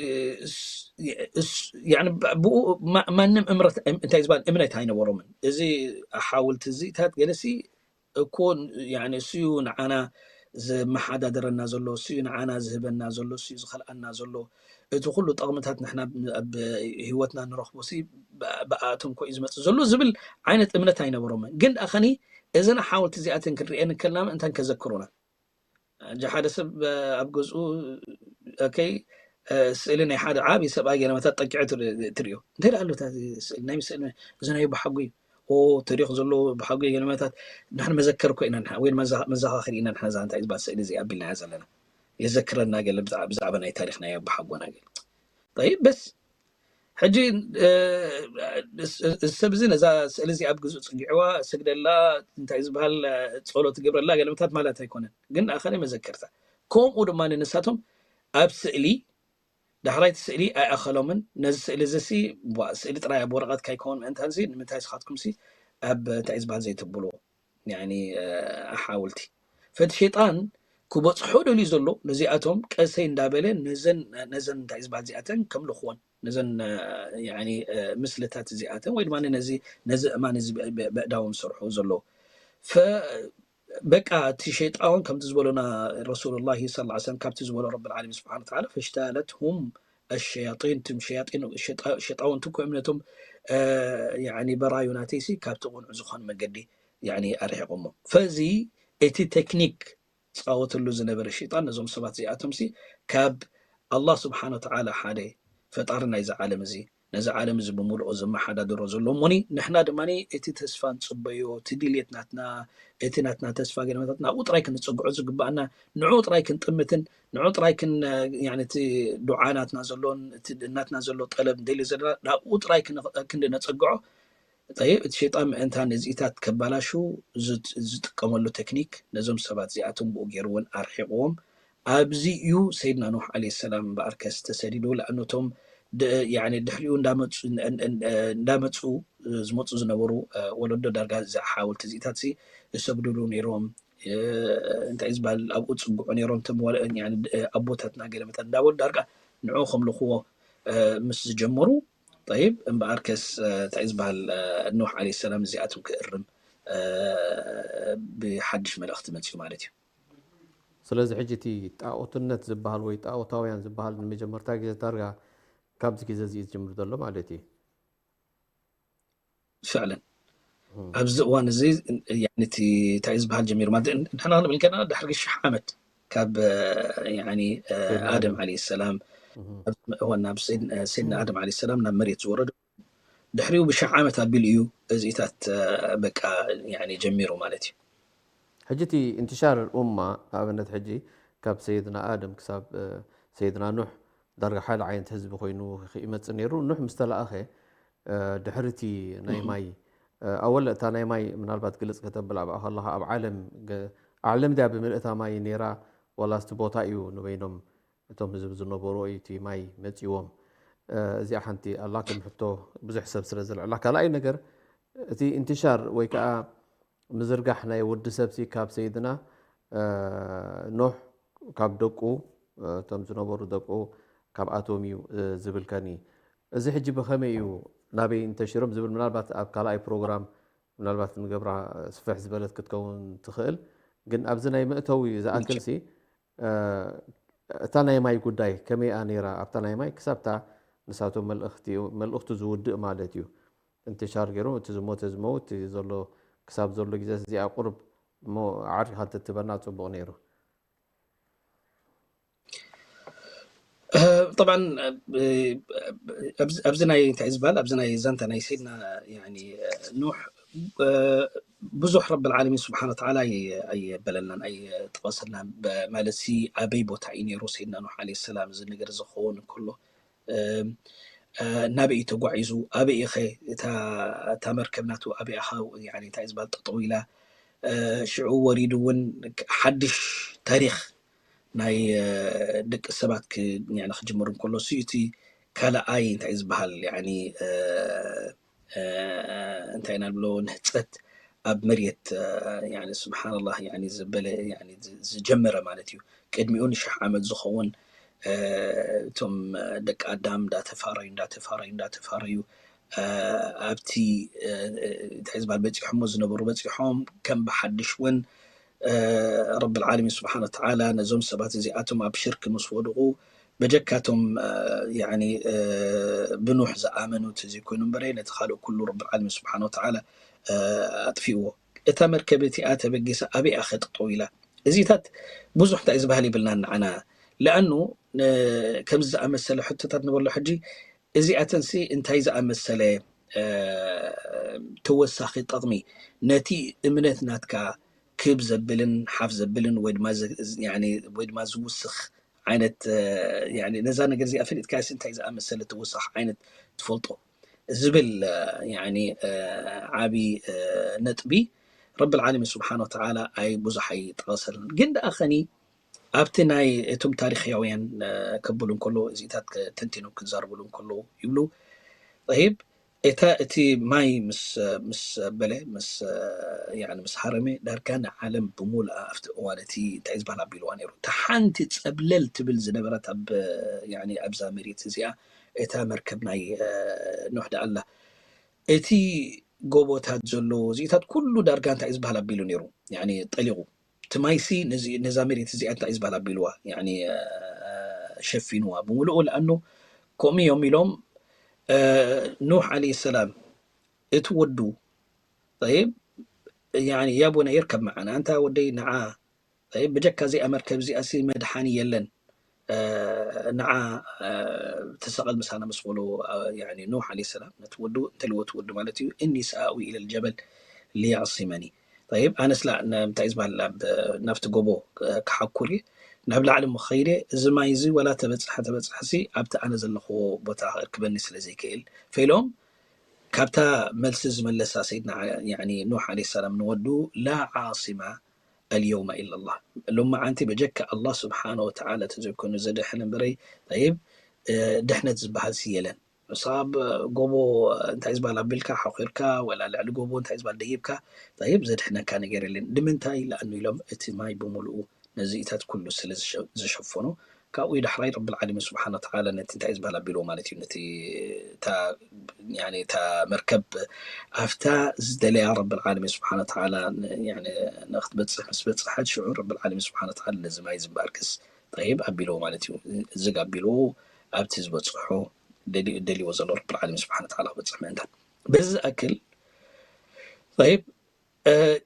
እ፣ ስ-፣ ስ-፣ ያኒ ብ-፣ ብኡ ማ-፣ ማንም እምረት-፣ እም-፣ እንታይ ዝበሃል እምነት ኣይነበሮምን። እዚ ሓወልቲ እዚታት ገለሲ እኮ፣ ያኒ እሱ እዩ ንዓና ዘመሓዳድረና ዘሎ፣ እሱ እዩ ንዓና ዝህበና ዘሎ፣ እሱ እዩ ዝኸልኣና ዘሎ። እቲ ኩሉ ጠቕምታት ንሕና ብ-፣ ኣብ ህይወትና ንረኽቦ ሲ ብ-፣ ብኣቶም እኮ እዩ ዝመጽእ ዘሎ ዝብል ዓይነት እምነት ኣይነበሮምን። ግን ደኣ ኸኒ እዘን ሓወልቲ እዚኣተን ክንሪኤን እንከልና ምእንታን ከዘክሩና። ሕጂ ሓደ ሰብ፣ እ፣ ኣብ ገዝኡ፣ ኦኬ፣ እ፣ ስእሊ ናይ ሓደ ዓቢ ሰብኣይ ገለመታት ጠቂዑ ትር-፣ ትርእዮ። እንታይ ደኣ ኣሎ እታ ስእሊ? ናይ ስእሊ እዚ ናይ ኣቦሓጎይ፣ ኦ፣ ተሪኽ ዘሎ ኣቦሓጎይ ገለመታት። ንሕና መዘከር እኮ ኢና ንሓ-፣ ወይ መዛ-፣ መዘኻኸሪ ኢና ንሓዛ እንታይ ዝበሃል ስእሊ እዚ ኣቢልናያ ዘለና። የዘክረና ገለ ብዛ-፣ ብዛዕባ ናይ ታሪኽ ናይ ኣቦሓጎና ገለ። ጠይብ፣ በስ። ሕጂ፣ እ፣ ስ-፣ ስ-፣ ሰብ እዚ ነዛ ስእሊ እዚ ኣብ ገዝኡ ጽጊዕዋ፣ ስግደላ፣ እንታይ ዝበሃል፣ እ፣ ጸሎት ግብረላ ገለመታት ማለት ኣይኮነን። ግን ኣኸለ መዘከርታ። ከምኡ ድማ ንሳቶም ኣብ ስእሊ፣ ዳሕራይቲ ስእሊ ኣይኣኸሎምን። ነዚ ስእሊ እዚ ሲ፣ ቧ፣ ስእሊ ጥራይ ኣብ ወረቐት ካይከውን ምእንታን ሲ፣ ንምንታይ ስኻትኩም ሲ ኣብ እንታይ ዝበሃል ዘይትብልዎ? ያኒ፣ እ፣ ሓውልቲ። ፈቲ ሸይጣን ክበጽሖ ደልዩ ዘሎ ነዚኣቶም ቀሰይ እንዳበለ ነዘን፣ ነዘን እንታይ ዝበሃል እዚኣተን ከምልኽወን፣ ነዘን፣ እ፣ ያኒ፣ እ፣ ምስልታት እዚኣተን ወይ ድማ ነዚ፣ ነዚ እማን እዚ ብ-፣ ብ-፣ ብእዳዎም ዝሰርሑ ዘሎ። ፈ-፣ በቃ እቲ ሸይጣን ከምቲ ዝበሉና ረሱሉላሂ ሰለላሁ ዐለይሂ ወሰለም ካብቲ ዝበሎ ረብል ዓለሚን ስብሓነ ወተዓላ፣ ፈሽተለትሁም ኣሸያጢን፣ እቶም ሸያጢን፣ ሸጣ-፣ ሸጣውንቲ እኮ እዮም ነቶም፣ እ፣ ያኒ በራዩ ናተይሲ ካብቲ ቅኑዕ ዝኾነ መገዲ ያኒ ኣርሒቖሞ። ፈዚ እቲ ቴክኒክ ዝጻወተሉ ዝነበረ ሸይጣን ነዞም ሰባት እዚኣቶምሲ ካብ ኣላህ ስብሓነ ወተዓላ ሓደ ፈጣሪ ናይዚ ዓለም እዚ ነዚ ዓለም እዚ ብምሉኡ ዘመሓዳድሮ ዘሎ እሞኒ፣ ንሕና ድማ እቲ ተስፋ ንጽበዮ፣ እቲ ድልየት ናትና፣ እቲ ናትና ተስፋ ገለመታት ናብኡ ጥራይ ክንጸግዖ ዝግባኣና፣ ንዕኡ ጥራይ ክንጥምትን፣ ንዕኡ ጥራይ ክን-፣ ያኒ እቲ ዱዓ ናትና ዘሎን፣ እቲ ናትና ዘሎ ጠለብ ንደልዮ ዘለና፣ ናብኡ ጥራይ ክን-፣ ክንዲ ነጸግዖ። ጠይብ፣ እቲ ሸይጣን ምእንታን ነዚኢታት ከባላሹ ዝጥ-፣ ዝጥቀመሉ ቴክኒክ፣ ነዞም ሰባት እዚኣቶም ብኡ ገይሩ እውን ኣርሒቕዎም። ኣብዚ እዩ ሰይድና ኖህ ዓለይሂ ሰላም እምበኣርከስ ተሰዲዱ። ለኣኑ እቶም ድ-፣ ያኒ ድሕሪኡ እንዳመጹ፣ እን-፣ እን-፣ እን-፣ እንዳመጹ ዝመጹ ዝነበሩ፣ እ፣ ወለዶ ዳርጋ እዚ ሓወልቲ እዚታት ሲ ዝሰግድሉ ነይሮም። እ፣ እንታይ ዝበሃል ኣብኡ ዝጽግዑ ነይሮም። እቶም ወለ-፣ ያኒ፣ እ፣ ኣቦታትና ገለ መጠን እንዳበሉ ዳርጋ ንዕኡ ከምልኽዎ፣ እ፣ ምስ ዝጀመሩ፣ ጠይብ፣ እምበኣርከስ፣ እ፣ እንታይ ዝበሃል፣ እ፣ ኖህ ዓለይሂ ሰላም እዚኣቶም ክእርም፣ እ፣ ብሓድሽ መልእኽቲ መጺኡ ማለት እዩ። ስለዚ ሕጂ እቲ ጣኦትነት ዝበሃል ወይ ጣኦታውያን ዝበሃል ንመጀመርታ ግዜ ዳርጋ ካብዚ ግዜ እዚ እዩ ዝጅምር ዘሎ ማለት እዩ። ፍዕለን። እም። ኣብዚ እዋን እዚ፣ ያኒ፣ እቲ እንታይ ዝበሃል ጀሚሩ ማለት፣ ንሕና ክንብል ከለና ድሕሪ ሽሕ ዓመት፣ ካብ ያኒ ኣደም ዓለይሂ ሰላም ናብ ሰይድና ኣደም ዓለይሂ ሰላም ናብ መሬት ዝወረደ ድሕሪኡ ብሽሕ ዓመት ኣቢሉ እዩ እዚታት በቃ ያኒ ጀሚሩ ማለት እዩ። ሕጂ እቲ እንትሻር ኡማ ንኣብነት ሕጂ ካብ ሰይድና ኣደም ክሳብ ሰይድና ኑሕ ዳርጋ ሓደ ዓይነት ህዝቢ ኮይኑ ይመፅእ ነይሩ። ኑሕ ምስ ተለኣኸ ድሕሪ እቲ ናይ ማይ ኣወል እታ ናይ ማይ ምናልባት ግልፅ ከተብል ኣብኣ ከለካ ኣብ ዓለም ዓለም ድያ ብምልእታ ማይ ነይራ ዋላ ስቲ ቦታ እዩ ንበይኖም እቶም ህዝቢ ዝነበሩ እቲ ማይ መፂዎም እዚኣ ሓንቲ ኣላ ከም ሕቶ ብዙሕ ሰብ ስለ ዝልዕላ ካልኣይ ነገር እቲ እንትሻር ወይ ከዓ ምዝርጋሕ ናይ ወዲ ሰብሲ ካብ ሰይድና ኖህ ካብ ደቁ እቶም ዝነበሩ ደቁ ካብኣቶም እዩ ዝብል ከኒ እዚ ሕጂ ብኸመይ እዩ ናበይ እንተሽሮም ዝብል ምናልባት ኣብ ካልኣይ ፕሮግራም ምናልባት ንገብራ ስፍሕ ዝበለት ክትከውን ትኽእል ግን ኣብዚ ናይ መእተዊ ዝኣክል ሲ እታ ናይ ማይ ጉዳይ ከመይኣ ነይራ ኣብታ ናይ ማይ ክሳብታ ንሳቶም መልእኽቲ መልእኽቱ ዝውድእ ማለት እዩ እንትሻር ገይሮም እቲ ዝሞተ ዝመውት ዘሎ ክሳብ ዘሎ ግዜ እዚኣ ቁርብ እሞ ዓርካ እንተትበና ፅቡቅ ነይሩ طبعا ኣብዚ ናይ እንታይ ዝበሃል ኣብዚ ናይ ዛንታ ናይ ሰይድና ኖሕ ብዙሕ ረብ ዓለሚን ስብሓን ወተዓላ ኣየበለናን ኣየጠቀሰልናን ማለት ሲ ኣበይ ቦታ እዩ ነይሩ ሰይድና ኖሕ ዓለ ሰላም እዚ ነገር ዝኸውን እንከሎ ናበይ እዩ ተጓዒዙ ኣበይ ኢኸ እታ መርከብ ናቱ ኣበይ ኢኻ እንታይ ዝበሃል ጠጠው ኢላ ሽዑ ወሪዱ እውን ሓድሽ ታሪክ ናይ ደቂ ሰባት ክጅምር እንከሎ ሲ እቲ ካልኣይ እንታይ ዝበሃል እንታይ ኢና ንብሎ ንህፀት ኣብ መሬት ስብሓንላህ ዝበለ ዝጀመረ ማለት እዩ ቅድሚኡ ንሽሕ ዓመት ዝኸውን እቶም ደቂ ኣዳም እንዳተፋረዩ እንዳተፋረዩ እንዳተፋረዩ ኣብቲ እንታይ ዝበሃል በፂሖሞ ዝነበሩ በፂሖም ከም ብሓድሽ እውን ረብ ዓለሚን ስብሓን ወተዓላ ነዞም ሰባት እዚኣቶም ኣብ ሽርክ ምስ ወድቑ በጀካቶም ብኑሕ ዝኣመኑ ተዘይኮይኑ እምበረ ነቲ ካልእ ኩሉ ረብ ዓለሚን ስብሓን ወተዓላ ኣጥፊእዎ እታ መርከብ እቲኣ ተበጊሳ ኣበይ ኣኸ ጠጠው ኢላ እዚታት ብዙሕ እንታይ ዝበሃል ይብልና ንዓና ለኣኑ ከምዚ ዝኣመሰለ ሕቶታት ንበሎ ሕጂ እዚኣተንሲ እንታይ ዝኣመሰለ ተወሳኺ ጠቕሚ ነቲ እምነት ናትካ ክብ ዘብልን ሓፍ ዘብልን ወይ ድማ ዝውስኽ ዓይነት ነዛ ነገር እዚኣ ፈሊጥካ እንታይ ዝኣመሰለ ተወሳኺ ዓይነት ትፈልጦ ዝብል ዓብይ ነጥቢ ረብ ዓለሚን ስብሓን ወተዓላ ኣይ ብዙሕ ኣይጠቐሰልን ግን ደኣ ኸኒ ኣብቲ ናይ እቶም ታሪካውያን ከብሉ እንከሎ እዚታት ተንቲኖም ክዛርብሉ እንከሎ ይብሉ ይብ እታ እቲ ማይ ምስ ምስ በለ ምስ ምስ ሃረመ ዳርጋ ንዓለም ብሙሉኣ ኣብቲ እዋን እቲ እንታይ ዝበሃል ኣቢልዋ ነይሩ እታ ሓንቲ ፀብለል ትብል ዝነበረት ኣብ ኣብዛ መሬት እዚኣ እታ መርከብ ናይ ኖሕ ደኣላ እቲ ጎቦታት ዘሎ እዚታት ኩሉ ዳርጋ እንታይ ዝበሃል ኣቢሉ ነይሩ ጠሊቑ እቲ ማይሲ ነዛ መሬት እዚኣ እንታይ ዝበሃል ኣቢልዋ ሸፊንዋ ብምሉኡ ለኣኑ ከምኡ እዮም ኢሎም ኑሕ ዓለይሂ ሰላም እቲ ወዱ طيب يعني يا بني اركب معنا أنت ወደይ ንዓ طيب ብጀካ እዚኣ መርከብ እዚኣ ሲ መድሓኒ የለን ንዓ ተሰቐል ምሳና ምስ በሎ ኑሕ ዓለይሂ ሰላም ነቲ ወዱ እንተልዎ እቲ ወዱ ማለት እዩ እኒ ሰኣዊ ኢለ ልጀበል ሊያዕሲመኒ طيب ኣነስ ላ እንታይ ዝበሃል ናብቲ ጎቦ ክሓኩር እየ ናብ ላዕሊ ምኸይደ እዚ ማይ እዚ ወላ ተበፅሐ ተበፅሐ ሲ ኣብቲ ኣነ ዘለኽዎ ቦታ ክእርክበኒ ስለ ዘይክእል ፈኢሎም ካብታ መልሲ ዝመለሳ ሰይድና ኑሕ ዓለይሂ ሰላም ንወዱ ላ ዓሲማ اليوم إلا الله ሎማዓንቲ በጀካ ኣላህ ስብሓነ ወተዓላ ተዘይኮይኑ ዘድሕን እምበረይ طيب ድሕነት ዝበሃል ሲ የለን ንስኻ ኣብ ጎቦ እንታይ ዝበሃል ኣቢልካ ሓኺርካ ወላ ልዕሊ ጎቦ እንታይ ዝበሃል ደይብካ طيب ዘድሕነካ ነገር የለን ንምንታይ ለኣኑ ኢሎም እቲ ማይ ብምሉኡ ነዚኢታት ኩሉ ስለ ዝሸፈኖ ካብኡ ዳሕራይ ረብል ዓለሚን ስብሓን ወተዓላ ነቲ እንታይ ዝበሃል ኣቢልዎ ማለት እዩ ነቲ እታ መርከብ ኣብታ ዝደለያ ረብል ዓለሚን ስብሓን ወተዓላ ንክትበፅሕ ምስ በፅሐት ሽዑ ረብል ዓለሚን ስብሓን ወተዓላ ነዚ ማይ ዝምበኣርክስ ጠይብ ኣቢልዎ ማለት እዩ ዝግ ኣቢልዎ ኣብቲ ዝበፅሖ ደልዎ ዘሎ ረብል ዓለሚን ስብሓን ወተዓላ ክበፅሕ ምእንታን በዚ ዝኣክል ይብ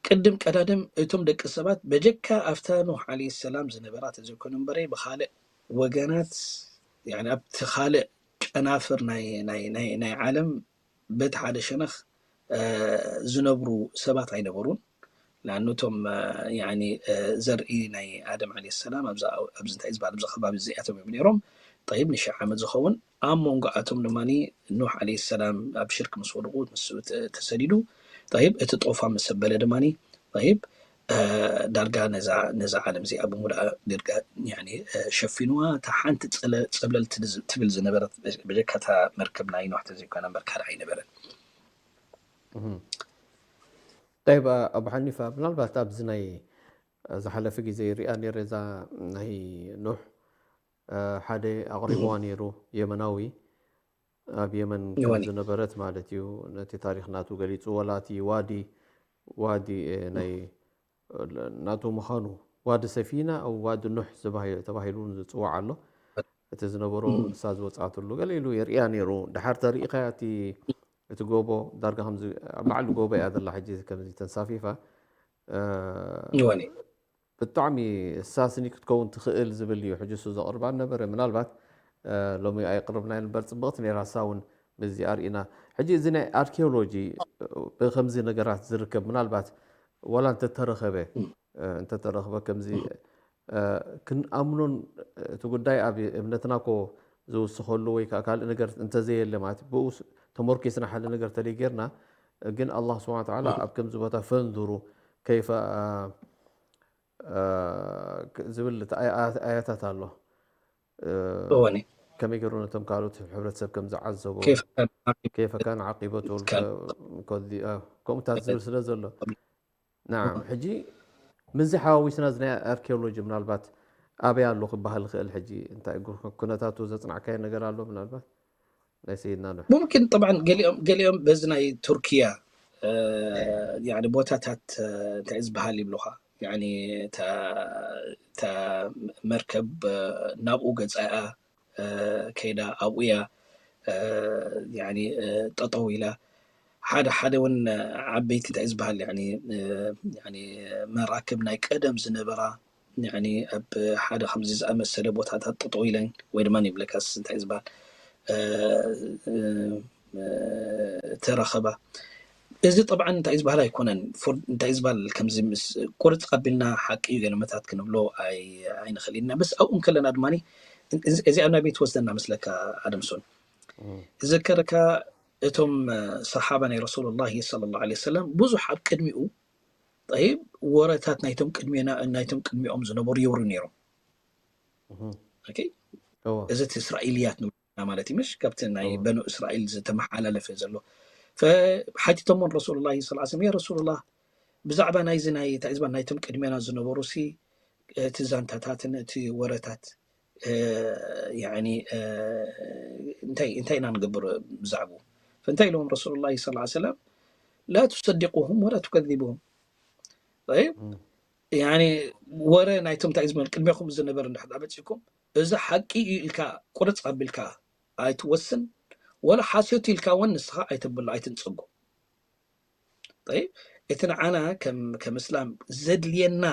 ቅድም ቀዳድም እቶም ደቂ ሰባት በጀካ ኣብታ ኖህ ዓለይሂ ሰላም ዝነበራ ተዘይኮነ እምበረ ብኻልእ ወገናት፣ ያኒ ኣብቲ ካልእ ጨናፍር ናይ ናይ ናይ ናይ ዓለም በቲ ሓደ ሸነኽ ዝነብሩ ሰባት ኣይነበሩን። ለኣኑ እቶም ያኒ ዘርኢ ናይ ኣደም ዓለይሂ ሰላም ኣብዚ ኣብዚ እንታይ ዝበሃል ኣብዚ ከባቢ እዚኣቶም እዮም ነይሮም። ጠይብ ንሽሕ ዓመት ዝኸውን ኣብ መንጎኣቶም ድማ ኑሕ ዓለይሂ ሰላም ኣብ ሽርክ ምስ ወድቁ ንሱ ተሰዲዱ። ጠይብ እቲ ጦፋን ምስ ኣበለ ድማ ጠይብ ዳርጋ ነዛ ነዛ ዓለም እዚኣ ብሙሉኣ ዳርጋ ያኒ ሸፊንዋ። እታ ሓንቲ ፀለ- ፀብለል ትብል ዝነበረት በጀካ እታ መርከብ ናይ ኖሕ ተዘይኮነ እምበር ካልእ ኣይነበረን። ጠይብ ኣቡ ሓኒፋ፣ ምናልባት ኣብዚ ናይ ዝሓለፈ ግዜ ሪኣ ነይረ እዛ ናይ ኖሕ ሓደ ኣቕሪብዋ ነይሩ የመናዊ ኣብ የመን ከም ዝነበረት ማለት እዩ። ነቲ ታሪክ ናቱ ገሊጹ። ወላ እቲ ዋዲ ዋዲ ናይ ናቱ ምዃኑ ዋዲ ሰፊና ኣብ ዋዲ ኑሕ ተባሂሉ እውን ዝፅዋዕ ኣሎ። እቲ ዝነበሮ እሳ ዝወፅኣትሉ ገለ ኢሉ የርእያ ነይሩ። ድሓር ተሪኢኻያ እቲ እቲ ጎቦ ዳርጋ ከምዚ ኣብ ላዕሊ ጎቦ እያ ዘላ ሕጂ ከምዚ ተንሳፊፋ። ብጣዕሚ እሳ ስኒ ክትከውን ትኽእል ዝብል እዩ ሕጂ እሱ ዘቕርባ ነበረ። ምናልባት ሎሚ ኣየቕርብናዮ እምበር ፅብቕቲ ነይራ እሳ እውን ምስዚ ኣርኢና። ሕጂ እዚ ናይ ኣርኪኦሎጂ ብከምዚ ነገራት ዝርከብ ምናልባት ዋላ እንተተረኸበ እንተተረኽበ ከምዚ ክንኣምኖን እቲ ጉዳይ ኣብ እምነትና ኮ ዝውስኸሉ ወይ ከዓ ካልእ ነገር እንተዘየለ ማለት ብኡ ተመርኪስና ሓደ ነገር ተለይ ጌርና ግን ኣላህ ስብሓን ተዓላ ኣብ ከምዚ ቦታ ፈንዙሩ ከይፈ ዝብል ኣያታት ኣሎ። ከመይ ገይሩ ነቶም ካልኦት ሕብረተሰብ ከም ዝዓዘቦ ከይፈ ካን ዓቂበቱ ከምኡታት ዝብል ስለ ዘሎ ናም ሕጂ ምዚ ሓዋዊስና እዚ ናይ ኣርኪኦሎጂ ምናልባት ኣበይ ኣሎ ክበሃል ይኽእል? ሕጂ እንታይ ኩነታቱ ዘፅናዕካዮ ነገር ኣሎ ምናልባት ናይ ሰይድና ኑሕ? ሙምኪን ጠብዓን ገሊኦም ገሊኦም በዚ ናይ ቱርኪያ ያኒ ቦታታት እንታይ ዝበሃል ይብሉኻ ያኒ እታ መርከብ ናብኡ ገፃ እያ ከይዳ ኣብኡ እያ ያኒ ጠጠው ኢላ ሓደ ሓደ እውን ዓበይቲ እንታይ ዝበሃል ያኒ ያኒ መራክብ ናይ ቀደም ዝነበራ ያኒ ኣብ ሓደ ከምዚ ዝኣመሰለ ቦታታት ጠጠው ኢለን ወይ ድማ ይብለካስ እንታይ ዝበሃል ተረኸባ። እዚ ጠብዓን እንታይ ዝበሃል ኣይኮነን። እንታይ ዝበሃል ከምዚ ምስ ቁርፅ ኣቢልና ሓቂ እዩ ገለመታት ክንብሎ ኣይንኽእል ኢና። ምስ ኣብኡ ከለና ድማ እዚ ኣብ ናይ ቤት ወስደና መስለካ ኣደምሶን ዝዘከረካ እቶም ሰሓባ ናይ ረሱሉላሂ ሰለላሁ ዐለይሂ ወሰለም ብዙሕ ኣብ ቅድሚኡ ጠይብ ወረታት ናይቶም ቅድሜና ናይቶም ቅድሚኦም ዝነበሩ የውርዩ ነይሮም። ኦኬ፣ እወ። እዚ እቲ እስራኤልያት ንብሎ ማለት እዩ፣ ምሽ? ካብቲ ናይ እወ። በኑ እስራኤል ዝተመሓላለፈ ዘሎ። ፈ-፣ ሓቲቶሞን ረሱሉላሂ ሰለላሁ ዐለይሂ ወሰለም፣ "ያ ረሱሉላህ፣ ብዛዕባ ናይዚ ናይ፣ እንታይ ዝበሃል፣ ናይቶም ቅድሜና ዝነበሩ ሲ፣ እቲ ዛንታታትን እቲ ወረታት፣ እ፣ ያዕኒ፣ እ፣ እንታይ፣ እንታይ ኢና ንገብር ብዛዕባኡ?" ፈእንታይ ኢሎም ረሱሉላሂ ሰለላሁ ዐለይሂ ወሰለም፣ "ላ ቱሰዲቁሁም ወላ ቱከዚቡሁም." ጠይብ? እም። ያኒ ወረ ናይቶም እንታይ ዝበል ቅድሜኹም ዝነበረ እንድሕር ዳኣ መጺእኩም፣ እዚ ሓቂ እዩ ኢልካ ቁርጽ ኣቢልካ ኣይትወስን፣ ወላ ሓሶት ኢልካ እውን ንስኻ ኣይተብሎ፣ ኣይትንጸጎ። ጠይብ? እቲ ንዓና ከም፣ ከም እስላም ዘድልየና፣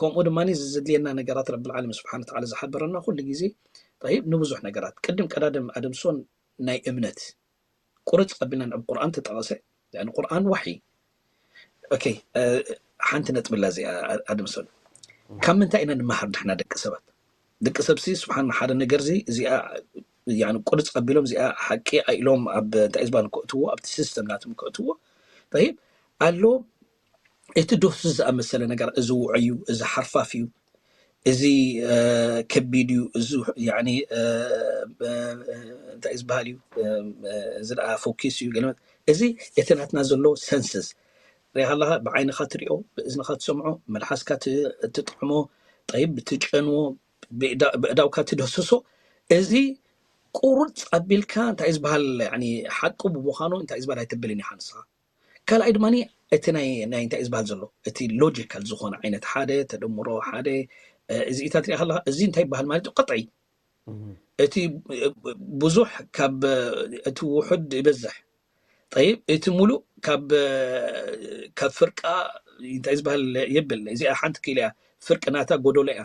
ከምኡ ድማ እዚ ዘድልየና ነገራት ረቢ ልዓለም ስብሓነ ወተዓላ ዝሓበረና ኩሉ ግዜ፣ ጠይብ? ንብዙሕ ነገራት። ቅድም ቀዳድም ኣደምሶን ናይ እምነት ቁርጽ ኣቢልና ናብ ቁርኣን ተጠቐሰ። ያኒ ቁርኣን ዋሕይ። ኦኬ፣ እ፣ ሓንቲ ነጥቢ ኣላ እዚኣ፣ ኣ-፣ ኣድምሰሉ። ካብ ምንታይ ኢና ንመሃር ንሕና ደቂ ሰባት? ደቂ ሰብሲ ስብሓን ሓደ ነገርዚ እዚኣ፣ ያኒ ቁርጽ ኣቢሎም እዚኣ ሓቂ ኢሎም ኣብ እንታይ ዝበሃል ከእትዎ፣ ኣብቲ ሲስተም ናቶም ከእትዎ። ጠይብ፣ ኣሎ እቲ ዶስ ዝኣመሰለ ነገር፣ እዚ ውዑይ እዩ፣ እዚ ሓርፋፍ እዩ፣ እዚ፣ እ፣ ከቢድ እዩ፣ እዚ፣ ያኒ፣ እ፣ እ፣ እንታይ ዝበሃል እዩ፣ እ፣ እ፣ እዚ ደኣ ፎኪስ እዩ፣ ገለ፣ እዚ እቲ ናትና ዘሎ ሰንስስ፣ ሪኢኻ ኣለኻ፣ ብዓይንኻ ትሪኦ፣ ብእዝንኻ ትሰምዖ፣ መልሓስካ ት-፣ ትጥዕሞ፣ ጠይብ፣ ትጨንዎ፣ ብእዳ-፣ ብእዳውካ ትደስሶ፣ እዚ ቁርጽ ኣቢልካ፣ እንታይ ዝበሃል፣ ያኒ፣ ሓቂ ብምዃኑ፣ እንታይ ዝበሃል ኣይተብልን ኢኻ ንስኻ። ካልኣይ ድማ እቲ ናይ፣ ናይ እንታይ እዩ ዝበሃል ዘሎ፣ እቲ ሎጂካል ዝኾነ ዓይነት ሓደ ተደምሮ ሓደ፣ እ፣ እዚኢታት ሪኣ ከለኻ፣ እዚ እንታይ ይበሃል ማለት እዩ? ቅጥዒ። እም። እቲ፣ እ፣ ብዙሕ ካብ፣ እ፣ እቲ ውሑድ ይበዝሕ። ጠይብ፣ እቲ ሙሉእ ካብ ካብ ፍርቃ እንታይ ዝበሃል የብል። እዚኣ ሓንቲ ክኢላ እያ፣ ፍርቂ ናታ ጎደሎ እያ።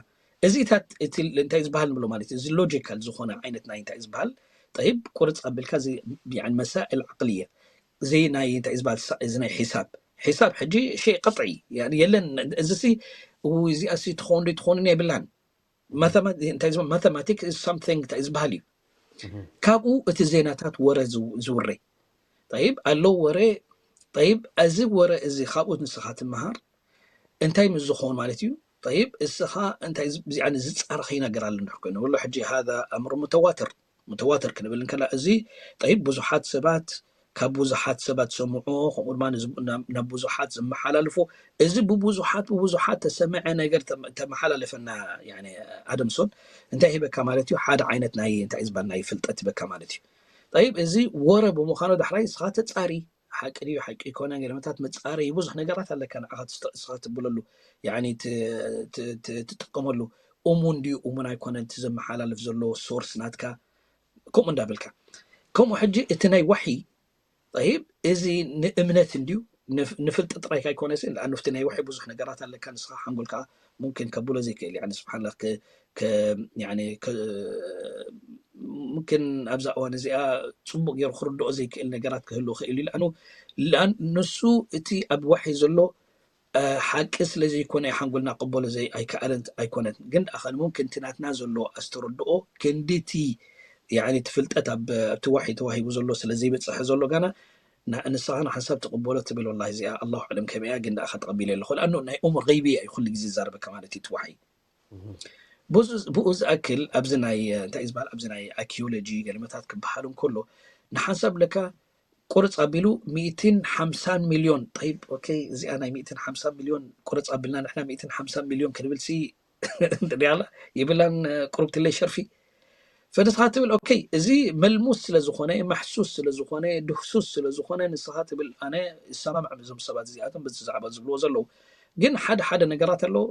እዚታት እቲ እንታይ ዝበሃል ንብሎ ማለት እዩ፣ እዚ ሎጂካል ዝኾነ ዓይነት ናይ እንታይ ዝበሃል ጠይብ ቁርፅ ኣቢልካ መሳእል ዓቅልየ እዚ ናይ እንታይ ዝበሃል እዚ ናይ ሒሳብ ሒሳብ ሕጂ ሸይ ቅጥዒ የለን። እዚ እዚኣ ትኸውን ዶ ትኾንን የብላን። ማተማቲክ እንታይ ዝበሃል እዩ። ካብኡ እቲ ዜናታት ወረ ዝውረ ጠይብ ኣሎ ወረ ጠይብ እዚ ወረ እዚ ካብኡ ንስኻ ትመሃር እንታይ ምስ ዝኾን ማለት እዩ። ጠይብ እስኻ እንታይ ዝፃረኸ ይነገር ኣሎ እንድሕር ኮይኑ ወሎ ሕጂ ሃዛ ኣምር ሙተዋትር ሙተዋትር ክንብል እንከላ እዚ ጠይብ ብዙሓት ሰባት ካብ ብዙሓት ሰባት ዝሰምዑ ከምኡ ድማ ናብ ብዙሓት ዝመሓላልፎ እዚ ብብዙሓት ብብዙሓት ተሰምዐ ነገር ተመሓላለፈና ኣደምሶን እንታይ ሂበካ ማለት እዩ። ሓደ ዓይነት ናይ እንታይ ዝበሃል ናይ ፍልጠት ሂበካ ማለት እዩ። ጠይብ እዚ ወረ ብምዃኑ ዳሕራይ እስኻ ተፃሪ ሓቂ ድዩ ሓቂ ይኮነ ገለመታት መፃረይ ብዙሕ ነገራት ኣለካ ንዓኻ እስኻ ትብለሉ ትጥቀመሉ እሙን ድዩ እሙን ኣይኮነን እቲ ዘመሓላልፍ ዘሎ ሶርስ ናትካ ከምኡ እንዳበልካ ከምኡ ሕጂ እቲ ናይ ዋሒ ጠይብ እዚ ንእምነት እንድዩ ንፍልጥ ጥራይ ካይኮነሲ ንኣብቲ ናይ ዋሒ ብዙሕ ነገራት ኣለካ ንስኻ ሓንጎልካ ሙምክን ከብሎ ዘይክእል ስብሓላ ሙምክን ኣብዛ እዋን እዚኣ ፅቡቅ ገይሩ ክርድኦ ዘይክእል ነገራት ክህልው ክእል እዩ ንሱ እቲ ኣብ ዋሒ ዘሎ ሓቂ ስለዘይኮነ ሓንጎልና ቅበሎ ኣይከኣለን ኣይኮነትን ግን ዳኣ ሙምክን እቲ ናትና ዘሎ ኣስተረድኦ ክንዲቲ ትፍልጠት ኣብቲ ዋሒ ተዋሂቡ ዘሎ ስለዘይበፅሐ ዘሎ ጋና ንስኻ ንሓንሳብ ትቕበሎ ትብል ወላ እዚኣ ኣላሁ ኣለም ከመያ ግን ዳኣ ተቐቢለ ኣለኹ ኣ ናይ ኡሙር ገይቢ እዩ ኩሉ ግዜ ዝዛረበካ ማለት እዩ ትዋሒ ብኡ ዝኣክል ኣብዚ ናይ እንታይ ዝበሃል ኣብዚ ናይ ኣርኪኦሎጂ ገለመታት ክበሃል እንከሎ ንሓንሳብ ለካ ቁርፅ ኣቢሉ ሚእትን ሓምሳን ሚልዮን ጠይብ ኦኬ እዚኣ ናይ ሚእትን ሓምሳን ሚልዮን ቁርፅ ኣቢልና ንሕና ሚእትን ሓምሳን ሚልዮን ክንብል ሲ ሪኣላ የብላን ቁርብትለይ ሸርፊ ፈደስኻ ትብል ኦኬ እዚ መልሙስ ስለ ዝኾነ ማሕሱስ ስለ ዝኾነ ድህሱስ ስለ ዝኾነ ንስኻ ትብል ኣነ ይሰማምዕ እዞም ሰባት እዚኣቶም በዚ ዛዕባ ዝብልዎ ዘለዉ ግን ሓደ ሓደ ነገራት ኣለዉ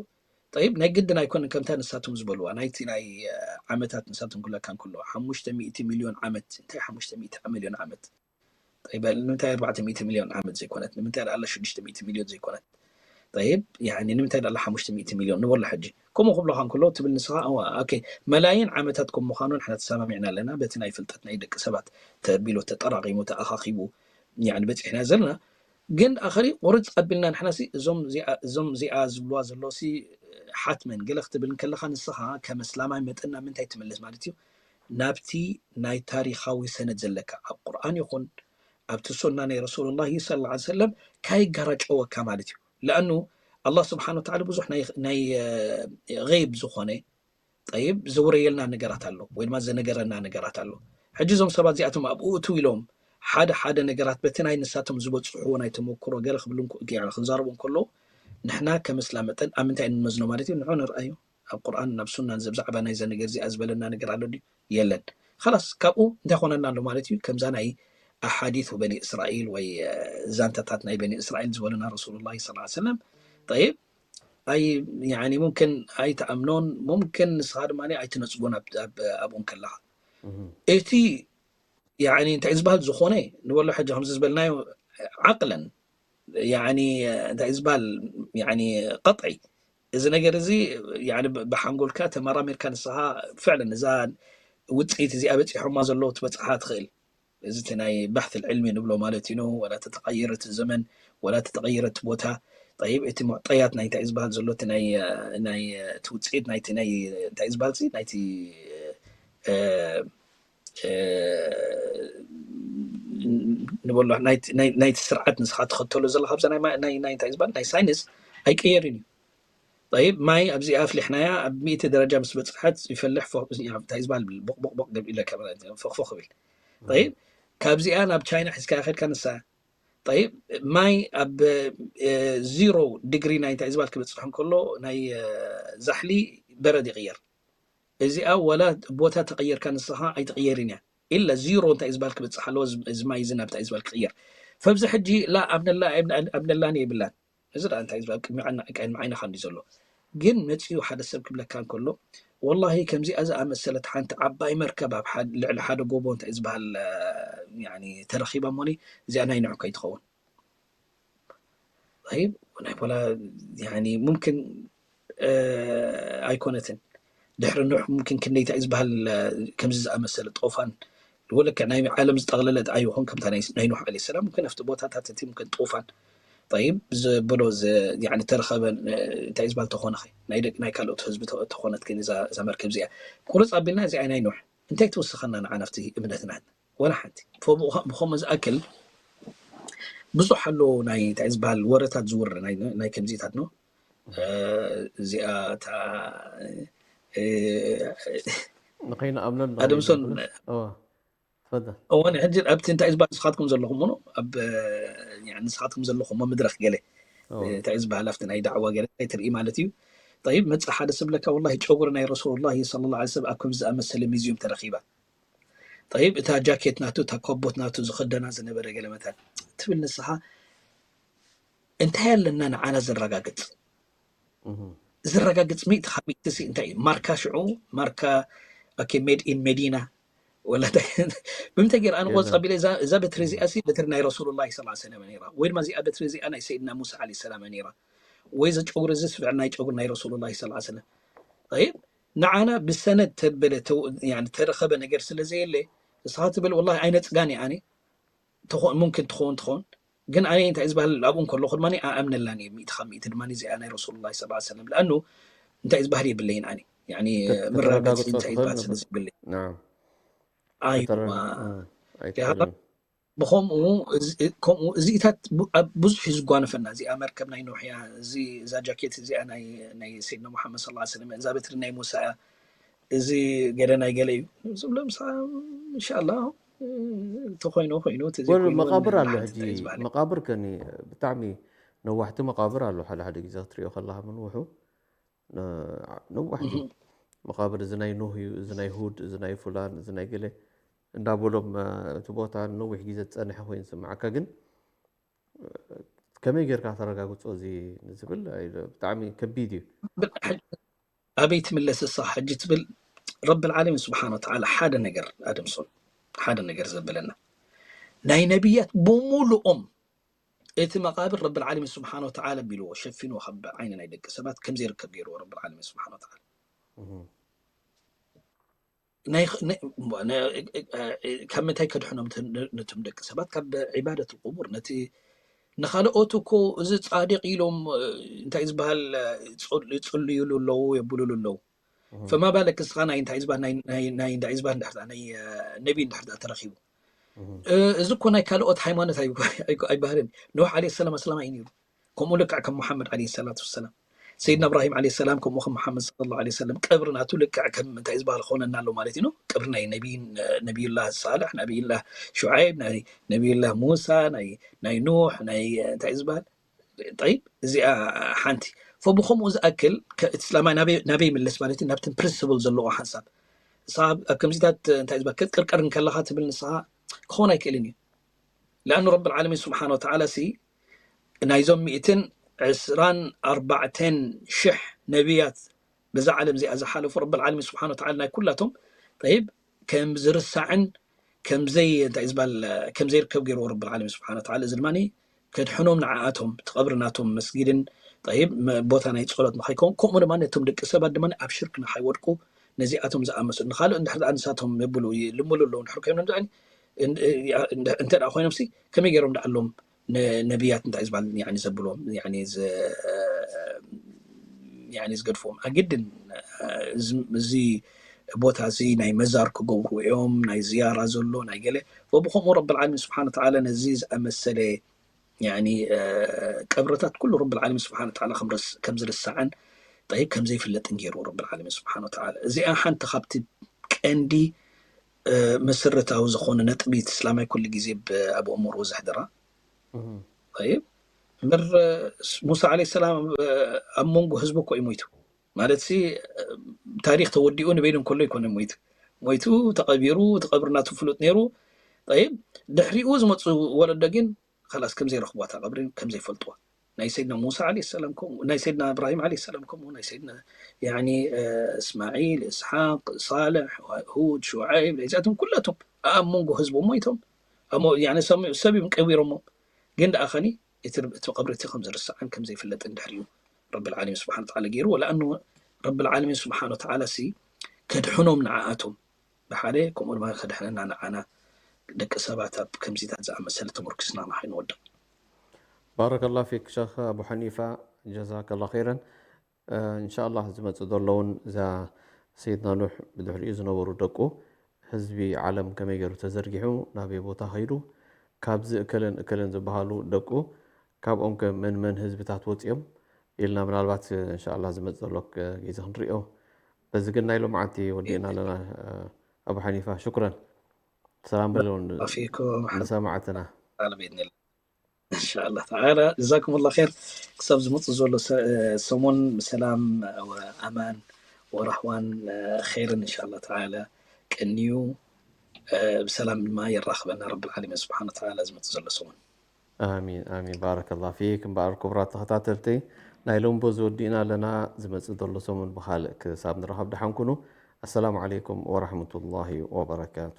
ጠይብ ናይ ግድን ኣይኮንን ከምታ ንሳቶም ዝበልዋ ናይቲ ናይ ዓመታት ንሳቶም ክብለካ እንከሎ ሓሙሽተ ሚእቲ ሚልዮን ዓመት እንታይ ሓሙሽተ ሚእቲ ሚልዮን ዓመት ጠይብ ንምንታይ ኣርባዕተ ሚእቲ ሚልዮን ዓመት ዘይኮነት ንምንታይ ደኣ ሽዱሽተ ሚእቲ ሚልዮን ዘይኮነት ጠይብ ያኒ ንምንታይ ደኣ ሓሙሽተ ሚእቲ ሚልዮን ንበሎ ሕጂ ከምኡ ክብለኻ እንከሎ ትብል ንስኻ እዋ ኦኬ መላይን ዓመታት ከም ምዃኑ ንሕና ተሰማሚዕና ኣለና በቲ ናይ ፍልጠት ናይ ደቂ ሰባት ተቢሎ ተጠራቂሙ ተኣኻኺቡ ያኒ በፂሕና ዘለና ግን ኣኸሪ ቁርፅ ኣቢልና ንሕና ሲ እዞም እዚኣ ዝብልዋ ዘለዉ ሲ ሓትመን ገለ ክትብል ከለካ ንስኻ ከም እስላማይ መጠን ናብ ምንታይ ትምልስ ማለት እዩ ናብቲ ናይ ታሪኻዊ ሰነድ ዘለካ ኣብ ቁርኣን ይኹን ኣብቲ ሱና ናይ ረሱሉላህ ሰለላሁ ዐለይሂ ወሰለም ካይጋራጨወካ ማለት እዩ ለኣኑ ኣላህ ስብሓን ወተዓላ ብዙሕ ናይ ገይብ ዝኾነ ጠይብ ዘውረየልና ነገራት ኣሎ ወይ ድማ ዘነገረና ነገራት ኣሎ ሕጂ እዞም ሰባት እዚኣቶም ኣብኡ እትው ኢሎም ሓደ ሓደ ነገራት በቲ ናይ ንሳቶም ዝበፅሕዎ ናይ ተመክሮ ገለ ክብሉ ክዛረቡ እንከሎ ንሕና ከም እስላም መጠን ኣብ ምንታይ ንመዝኖ ማለት እዩ ንዑ ንርኣዩ ኣብ ቁርኣን ናብ ሱናን ዘብዛዕባ ናይዘ ነገር እዚኣ ዝበለና ነገር ኣሎ ድዩ የለን ላስ ካብኡ እንታይ ኮነና ኣሎ ማለት እዩ ከምዛ ናይ ኣሓዲት በኒ እስራኤል ወይ ዛንታታት ናይ በኒ እስራኤል ዝበሉና ረሱሉላ ስ ሰለም ጠይብ ኣይ ሙምክን ኣይትኣምኖን ሙምክን ንስኻ ድማ ኣይትነፅጎን ኣብኡን ከለኻ እቲ እንታይ ዝበሃል ዝኾነ ንበሎ ሕጂ ከምዚ ዝበልናዮ ዓቅለን እንታይ ዝበሃል ቀጥዒ እዚ ነገር እዚ ብሓንጎልካ ተመራሚርካ ንስኻ ፍዕለን እዛ ውፅኢት እዚኣ በፂሖማ ዘለዉ ትበፅሓ ትኽእል እዚ ናይ ባሕት ዕልሚ ንብሎ ማለት እዩ ወላ ተተቀየረ እቲ ዘመን ወላ ተተቀየረ እቲ ቦታ ጠይብ እቲ ሙዕጠያት ናይ እንታይ ዝበሃል ዘሎ ናይ ናይ እቲ ውፅኢት ናይቲ ናይ እንታይ ዝበሃል ናይቲ ንበሎ ናይቲ ስርዓት ንስኻ ትኸተሎ ዘለካ ብዛ ናይ እንታይ ዝበሃል ናይ ሳይንስ ኣይቀየርን እዩ ጠይብ ማይ ኣብዚኣ ኣፍሊሕናያ ኣብ ሚእቲ ደረጃ ምስ በፅሐት ይፈልሕ እንታይ ዝበሃል ቦቅቦቅቦቅ ገብ ኢለካ ፎክፎክ ይብል ጠይብ ካብዚኣ ናብ ቻይና ሒዝካ ከድካ ንሳ ጠይብ ማይ ኣብ ዚሮ ዲግሪ ናይ እንታይ ዝበሃል ክበፅሕ እንከሎ ናይ ዛሕሊ በረድ ይቅየር እዚኣ ወላ ቦታ ተቀየርካ ንስኻ ኣይትቅየርን እያ ኢላ ዚሮ እንታይ ዝበሃል ክበፅሕ ኣለዎ እዚ ማይ እዚ ናብታ ዝበሃል ክቅየር ፈብዚ ሕጂ ላ ኣብነላ ኣብነላን የብላን እዚ ደኣ እንታይ ዝብል ቅድሚ ዓና ዕቃይን መዓይንኻ እንዲ ዘሎ ግን መፂኡ ሓደ ሰብ ክብለካ እንከሎ ወላሂ ከምዚኣ ዝኣመሰለት ሓንቲ ዓባይ መርከብ ኣብ ልዕሊ ሓደ ጎቦ እንታይ ዝበሃል ተረኺባ እሞኒ እዚኣ ናይ ንዑ ከይትኸውን ኣይብ ናይ ፖላ ያኒ ሙምክን ኣይኮነትን። ድሕሪ ኑሕ ሙምክን ክንደይ እንታይ ዝበሃል ከምዚ ዝኣመሰለ ጦፋን ወለክዕ ናይ ዓለም ዝጠቕለለት ኣይኹን ከምታ ናይ ኑሕ ዓለ ሰላም ሙምክን ኣብቲ ቦታታት እቲ ሙምክን ጦፋን ጠይብ ዘበሎ ተረኸበ እንታይ ዝበሃል ተኾነ ናይ ካልኦት ህዝቢ ተኾነት ግን እዛ መርከብ እዚኣ ቁርፅ ኣቢልና እዚኣ ናይ ኑሕ እንታይ ትውስኸና ንዓና ኣብቲ እምነትና ወላ ሓንቲ ብኸምኡ ዝኣክል ብዙሕ ኣሎ ናይ እንታይ ዝበሃል ወረታት ዝውረ ናይ ከምዚታት ነው እዚኣ ንኸይንኣምነን ኣደምሶን እወን ሕጂ ኣብቲ እንታይ ዝበሃል ንስኻትኩም ዘለኹም ኖ ኣብ ንስኻትኩም ዘለኹም መድረክ ገለ እንታይ ዝበሃል ኣብቲ ናይ ዳዕዋ ገለ እንታይ ትርኢ ማለት እዩ ጠይብ መፅእ ሓደ ስብለካ ወላ ጨጉሪ ናይ ረሱሉላ ስለ ላ ሰብ ኣብ ከምዚ ዝኣመሰለ ሚዝዮም ተረኪባ ጠይብ እታ ጃኬት ናቱ እታ ኮቦት ናቱ ዝኸደና ዝነበረ ገለ መታን ትብል ንስኻ እንታይ ኣለና ንዓና ዘረጋግፅ ዘረጋግፅ ሚእቲ ካብ ሚእቲ ሲ እንታይ እዩ ማርካ ሽዑ ማርካ ሜድ ኢን መዲና ወላ ብምንታይ ገይር ኣነ ቆፅ ኣቢለ እዛ በትሪ እዚኣ ሲ በትሪ ናይ ረሱሉላ ስ ሰለም ነራ ወይ ድማ እዚኣ በትሪ እዚኣ ናይ ሰይድና ሙሳ ዓለ ሰላም ነራ ወይ እዚ ጨጉሪ እዚ ስፍዕል ናይ ጨጉሪ ናይ ረሱሉላ ስ ሰለም ይብ ንዓና ብሰነድ ተበለ ተረኸበ ነገር ስለ ዘየለ ንስኻ ትብል ወላ ኣይነፅጋን እየ ኣነ ሙምክን ትኸውን ትኸውን ግን ኣነ እንታይ ዝበሃል ኣብኡ እንከለኹ ድማ ኣኣምነላን እየ ሚእቲ ካብ ሚእቲ ድማ እዚኣ ናይ ረሱሉላ ስ ሰለም ለኣኑ እንታይ ዝበሃል የብለይን ኣነ ምረጋገፂ እንታይ ዝበሃል ስለ ዘይብለይ ኣይዋ ብኸምኡ ከምኡ እዚኢታት ብዙሕ እዩ ዝጓነፈና እዚኣ መርከብ ናይ ኖሕያ እዚ እዛ ጃኬት እዚኣ ናይ ሰይድና ሙሓመድ ስ ሰለም እዛ በትሪ ናይ ሙሳ እያ እዚ ገለ ናይ ገለ እዩ ዝብሎ ምሳ እንሻላ ተኮይኑ ኮይኑ መቃብር ኣሎ ሕጂ መቃብር ከኒ ብጣዕሚ ነዋሕቲ መቃብር ኣሎ ሓደ ሓደ ግዜ ክትሪኦ ከለካ ምንውሑ ነዋሕቲ መቃብር እዚ ናይ ኖህ እዩ እዚ ናይ ሁድ እዚ ናይ ፉላን እዚ ናይ ገለ እንዳበሎም እቲ ቦታ ነዊሕ ግዜ ዝፀንሐ ኮይኑ ዝስምዓካ ግን ከመይ ጌርካ ተረጋግፆ እዚ ንዝብል ብጣዕሚ ከቢድ እዩ ኣበይ ትምለስ እሳ ሕጂ ትብል ረቢ ልዓለሚን ስብሓን ወተዓላ ሓደ ነገር ኣደምሶን ሓደ ነገር ዘበለና ናይ ነቢያት ብሙሉኦም እቲ መቃብር ረቢ ልዓለሚን ስብሓን ወተዓላ ቢልዎ ሸፊንዎ ካብ ዓይኒ ናይ ደቂ ሰባት ከምዘይርከብ ገይርዎ ረቢ ልዓለሚን ስብሓን ወተዓላ ካብ ምንታይ ከድሕኖም ነቶም ደቂ ሰባት ካብ ዒባደት ቁቡር ነቲ ንኻልኦት እኮ እዚ ፃዲቅ ኢሎም እንታይ ዝበሃል ይፅልዩሉ ኣለዉ የብሉሉ ኣለዉ ፈማ ባለክ እስኻ ናይ እንታይ ዝበሃል ናይ እንታይ ዝበሃል እንድሕር ናይ ነቢ እንድሕር ተረኪቡ እዚ እኮ ናይ ካልኦት ሃይማኖት ኣይበሃልን ኖሕ ዓለ ሰላም ኣስላማይ ነይሩ ከምኡ ልክዕ ከም ሙሓመድ ዓለ ሰላት ወሰላም ሰይድና እብራሂም ዓለ ሰላም ከምኡ ከም ሙሓመድ ስለ ላ ሰለም ቀብሪ ናቱ ልክዕ ከም እንታይ ዝበሃል ክኾነና ኣሎ ማለት እዩ ቀብሪ ናይ ነቢይን ነቢዩላህ ሳልሕ ነቢዩላህ ሹዓይብ ናይ ነቢዩላህ ሙሳ ናይ ኑሕ ናይ እንታይ ዝበሃል ጠይብ እዚኣ ሓንቲ ፈብከምኡ ዝኣክል እቲ እስላማይ ናበይ ይምለስ ማለት እዩ ናብትን ፕሪንስፕል ዘለዎ ሓንሳብ ንስኻ ኣብ ከምዚታት እንታይ ዝበሃል ክትቅርቀር እንከለኻ ትብል ንስኻ ክኾን ኣይክእልን እዩ ለኣኑ ረቢ ልዓለሚን ስብሓን ወተዓላ ሲ ናይዞም ሚእትን ዕስራን ኣርባዕተን ሽሕ ነቢያት በዛ ዓለም እዚኣ ዝሓለፉ ረቢ ልዓለሚን ስብሓን ወተዓላ ናይ ኩላቶም ጠይብ ከም ዝርሳዕን ከምዘይ እንታይ ዝበሃል ከም ዘይርከብ ገይርዎ ረቢ ልዓለሚን ስብሓን ወተዓላ እዚ ድማ ከድሕኖም ንዓኣቶም እቲ ቀብሪ ናቶም መስጊድን ጠይብ ቦታ ናይ ጸሎት ንኸይከውን ከምኡ ድማ ነቶም ደቂ ሰባት ድማ ኣብ ሽርክ ንኸይወድቁ ነዚኣቶም ዝኣመሰሉ ንኻልእ እንድሕር ደኣ ንሳቶም የብሉ ይልምሉ ኣለዉ እንድሕር ኮይኖም ደኣ እንተ ደኣ ኮይኖም ሲ ከመይ ገይሮም ደኣሎም ነቢያት እንታይ ዝበሃል ያኒ ዘብልዎም ያኒ ያኒ ዝገድፍዎም ኣግድን እዚ ቦታ እዚ ናይ መዛር ክገብሩ እዮም ናይ ዝያራ ዘሎ ናይ ገለ ወብከምኡ ረቢ ልዓለሚን ስብሓን ወተዓላ ነዚ ዝኣመሰለ ያኒ ቀብርታት ኩሉ ረቢ ልዓለሚን ስብሓን ወተዓላ ከም ዝርሳዕን ጠይብ ከም ዘይፍለጥን ገይሩ ረቢ ልዓለሚን ስብሓን ወተዓላ እዚኣ ሓንቲ ካብቲ ቀንዲ መሰረታዊ ዝኾነ ነጥቢ እቲ እስላማይ ኩሉ ግዜ ኣብ ኣእምሮ ዘሕድራ ይብ እምበር ሙሳ ዓለ ሰላም ኣብ መንጎ ህዝቢ እኮ እዩ ሞይቱ ማለት ሲ ታሪክ ተወዲኡ ንበይኑ እንከሎ ይኮነ ሞይቱ ሞይቱ ተቐቢሩ ተቐብሪ ናቱ ፍሉጥ ነይሩ ይብ ድሕሪኡ ዝመፁ ወለዶ ግን ከላስ ከምዘይረኽቧታ ቀብሪ ከምዘይፈልጥዋ ናይ ሰይድና ሙሳ ዓለ ሰላም ከምኡ ናይ ሰይድና እብራሂም ዓለ ሰላም ከምኡ ናይ ሰይድና ያኒ እስማዒል እስሓቅ ሳልሕ ሁድ ሹዓይብ እዚኣቶም ኩላቶም ኣብ መንጎ ህዝቦም ሞይቶም ሰብ እዮም ቀቢሮሞም ግን ደኣ ኸኒ እቲ እቲ ቀብሪ እቲ ከም ዝርሳዕን ከም ዘይፍለጥን ድሕሪኡ ረብል ዓለሚን ስብሓን ተዓላ ገይሩ። ወላኣኑ ረብል ዓለሚን ስብሓን ተዓላ ሲ ከድሕኖም ንዓኣቶም ብሓደ፣ ከምኡ ድማ ከድሕነና ንዓና ደቂ ሰባት ኣብ ከምዚታት ዝኣመሰለ ተመርኪስና ንኸይንወድቕ። ባረከላ ፊክ ሸኽ ኣቡ ሓኒፋ፣ ጀዛከላ ኸይረን። እንሻላ ዝመፅእ ዘሎ እውን እዛ ሰይድና ኑሕ ብድሕሪኡ ዝነበሩ ደቁ ህዝቢ ዓለም ከመይ ገይሩ ተዘርጊሑ ናበይ ቦታ ከይዱ፣ ካብዚ እከለን እከለን ዝበሃሉ ደቁ፣ ካብኦም ከ መን መን ህዝብታት ወፂኦም ኢልና ምናልባት እንሻላ ዝመፅእ ዘሎ ግዜ ክንሪኦ። በዚ ግን ናይ ሎምዓንቲ ወዲእና ኣለና። ኣቡ ሓኒፋ ሽኩረን። ሰላም በለውን ፊኩም ንሰማዕትና። ተዓላ ብኢድኒላ እንሻላ ተዓላ። ጀዛኩም ላ ር። ክሳብ ዝመፅእ ዘሎ ሰ- ሰሙን ብሰላም ወኣማን ወራህዋን ኸይርን እንሻላ ተዓላ ቀንዩ ብሰላም ድማ የራኽበና ረብል ዓለሚን ስብሓን ተዓላ ዝመፅእ ዘሎ ሰሙን። ኣሚን ኣሚን። ባረከላ ፊክ። እምበኣር ክቡራት ተኸታተልቲ ናይ ሎምቦ ዝወዲእና ኣለና። ዝመፅእ ዘሎ ሰሙን ብኻልእ ክሳብ ንራኸብ ደሓን ኩኑ። ኣሰላሙ ዓለይኩም ወራሕመቱላሂ ወበረካቱ።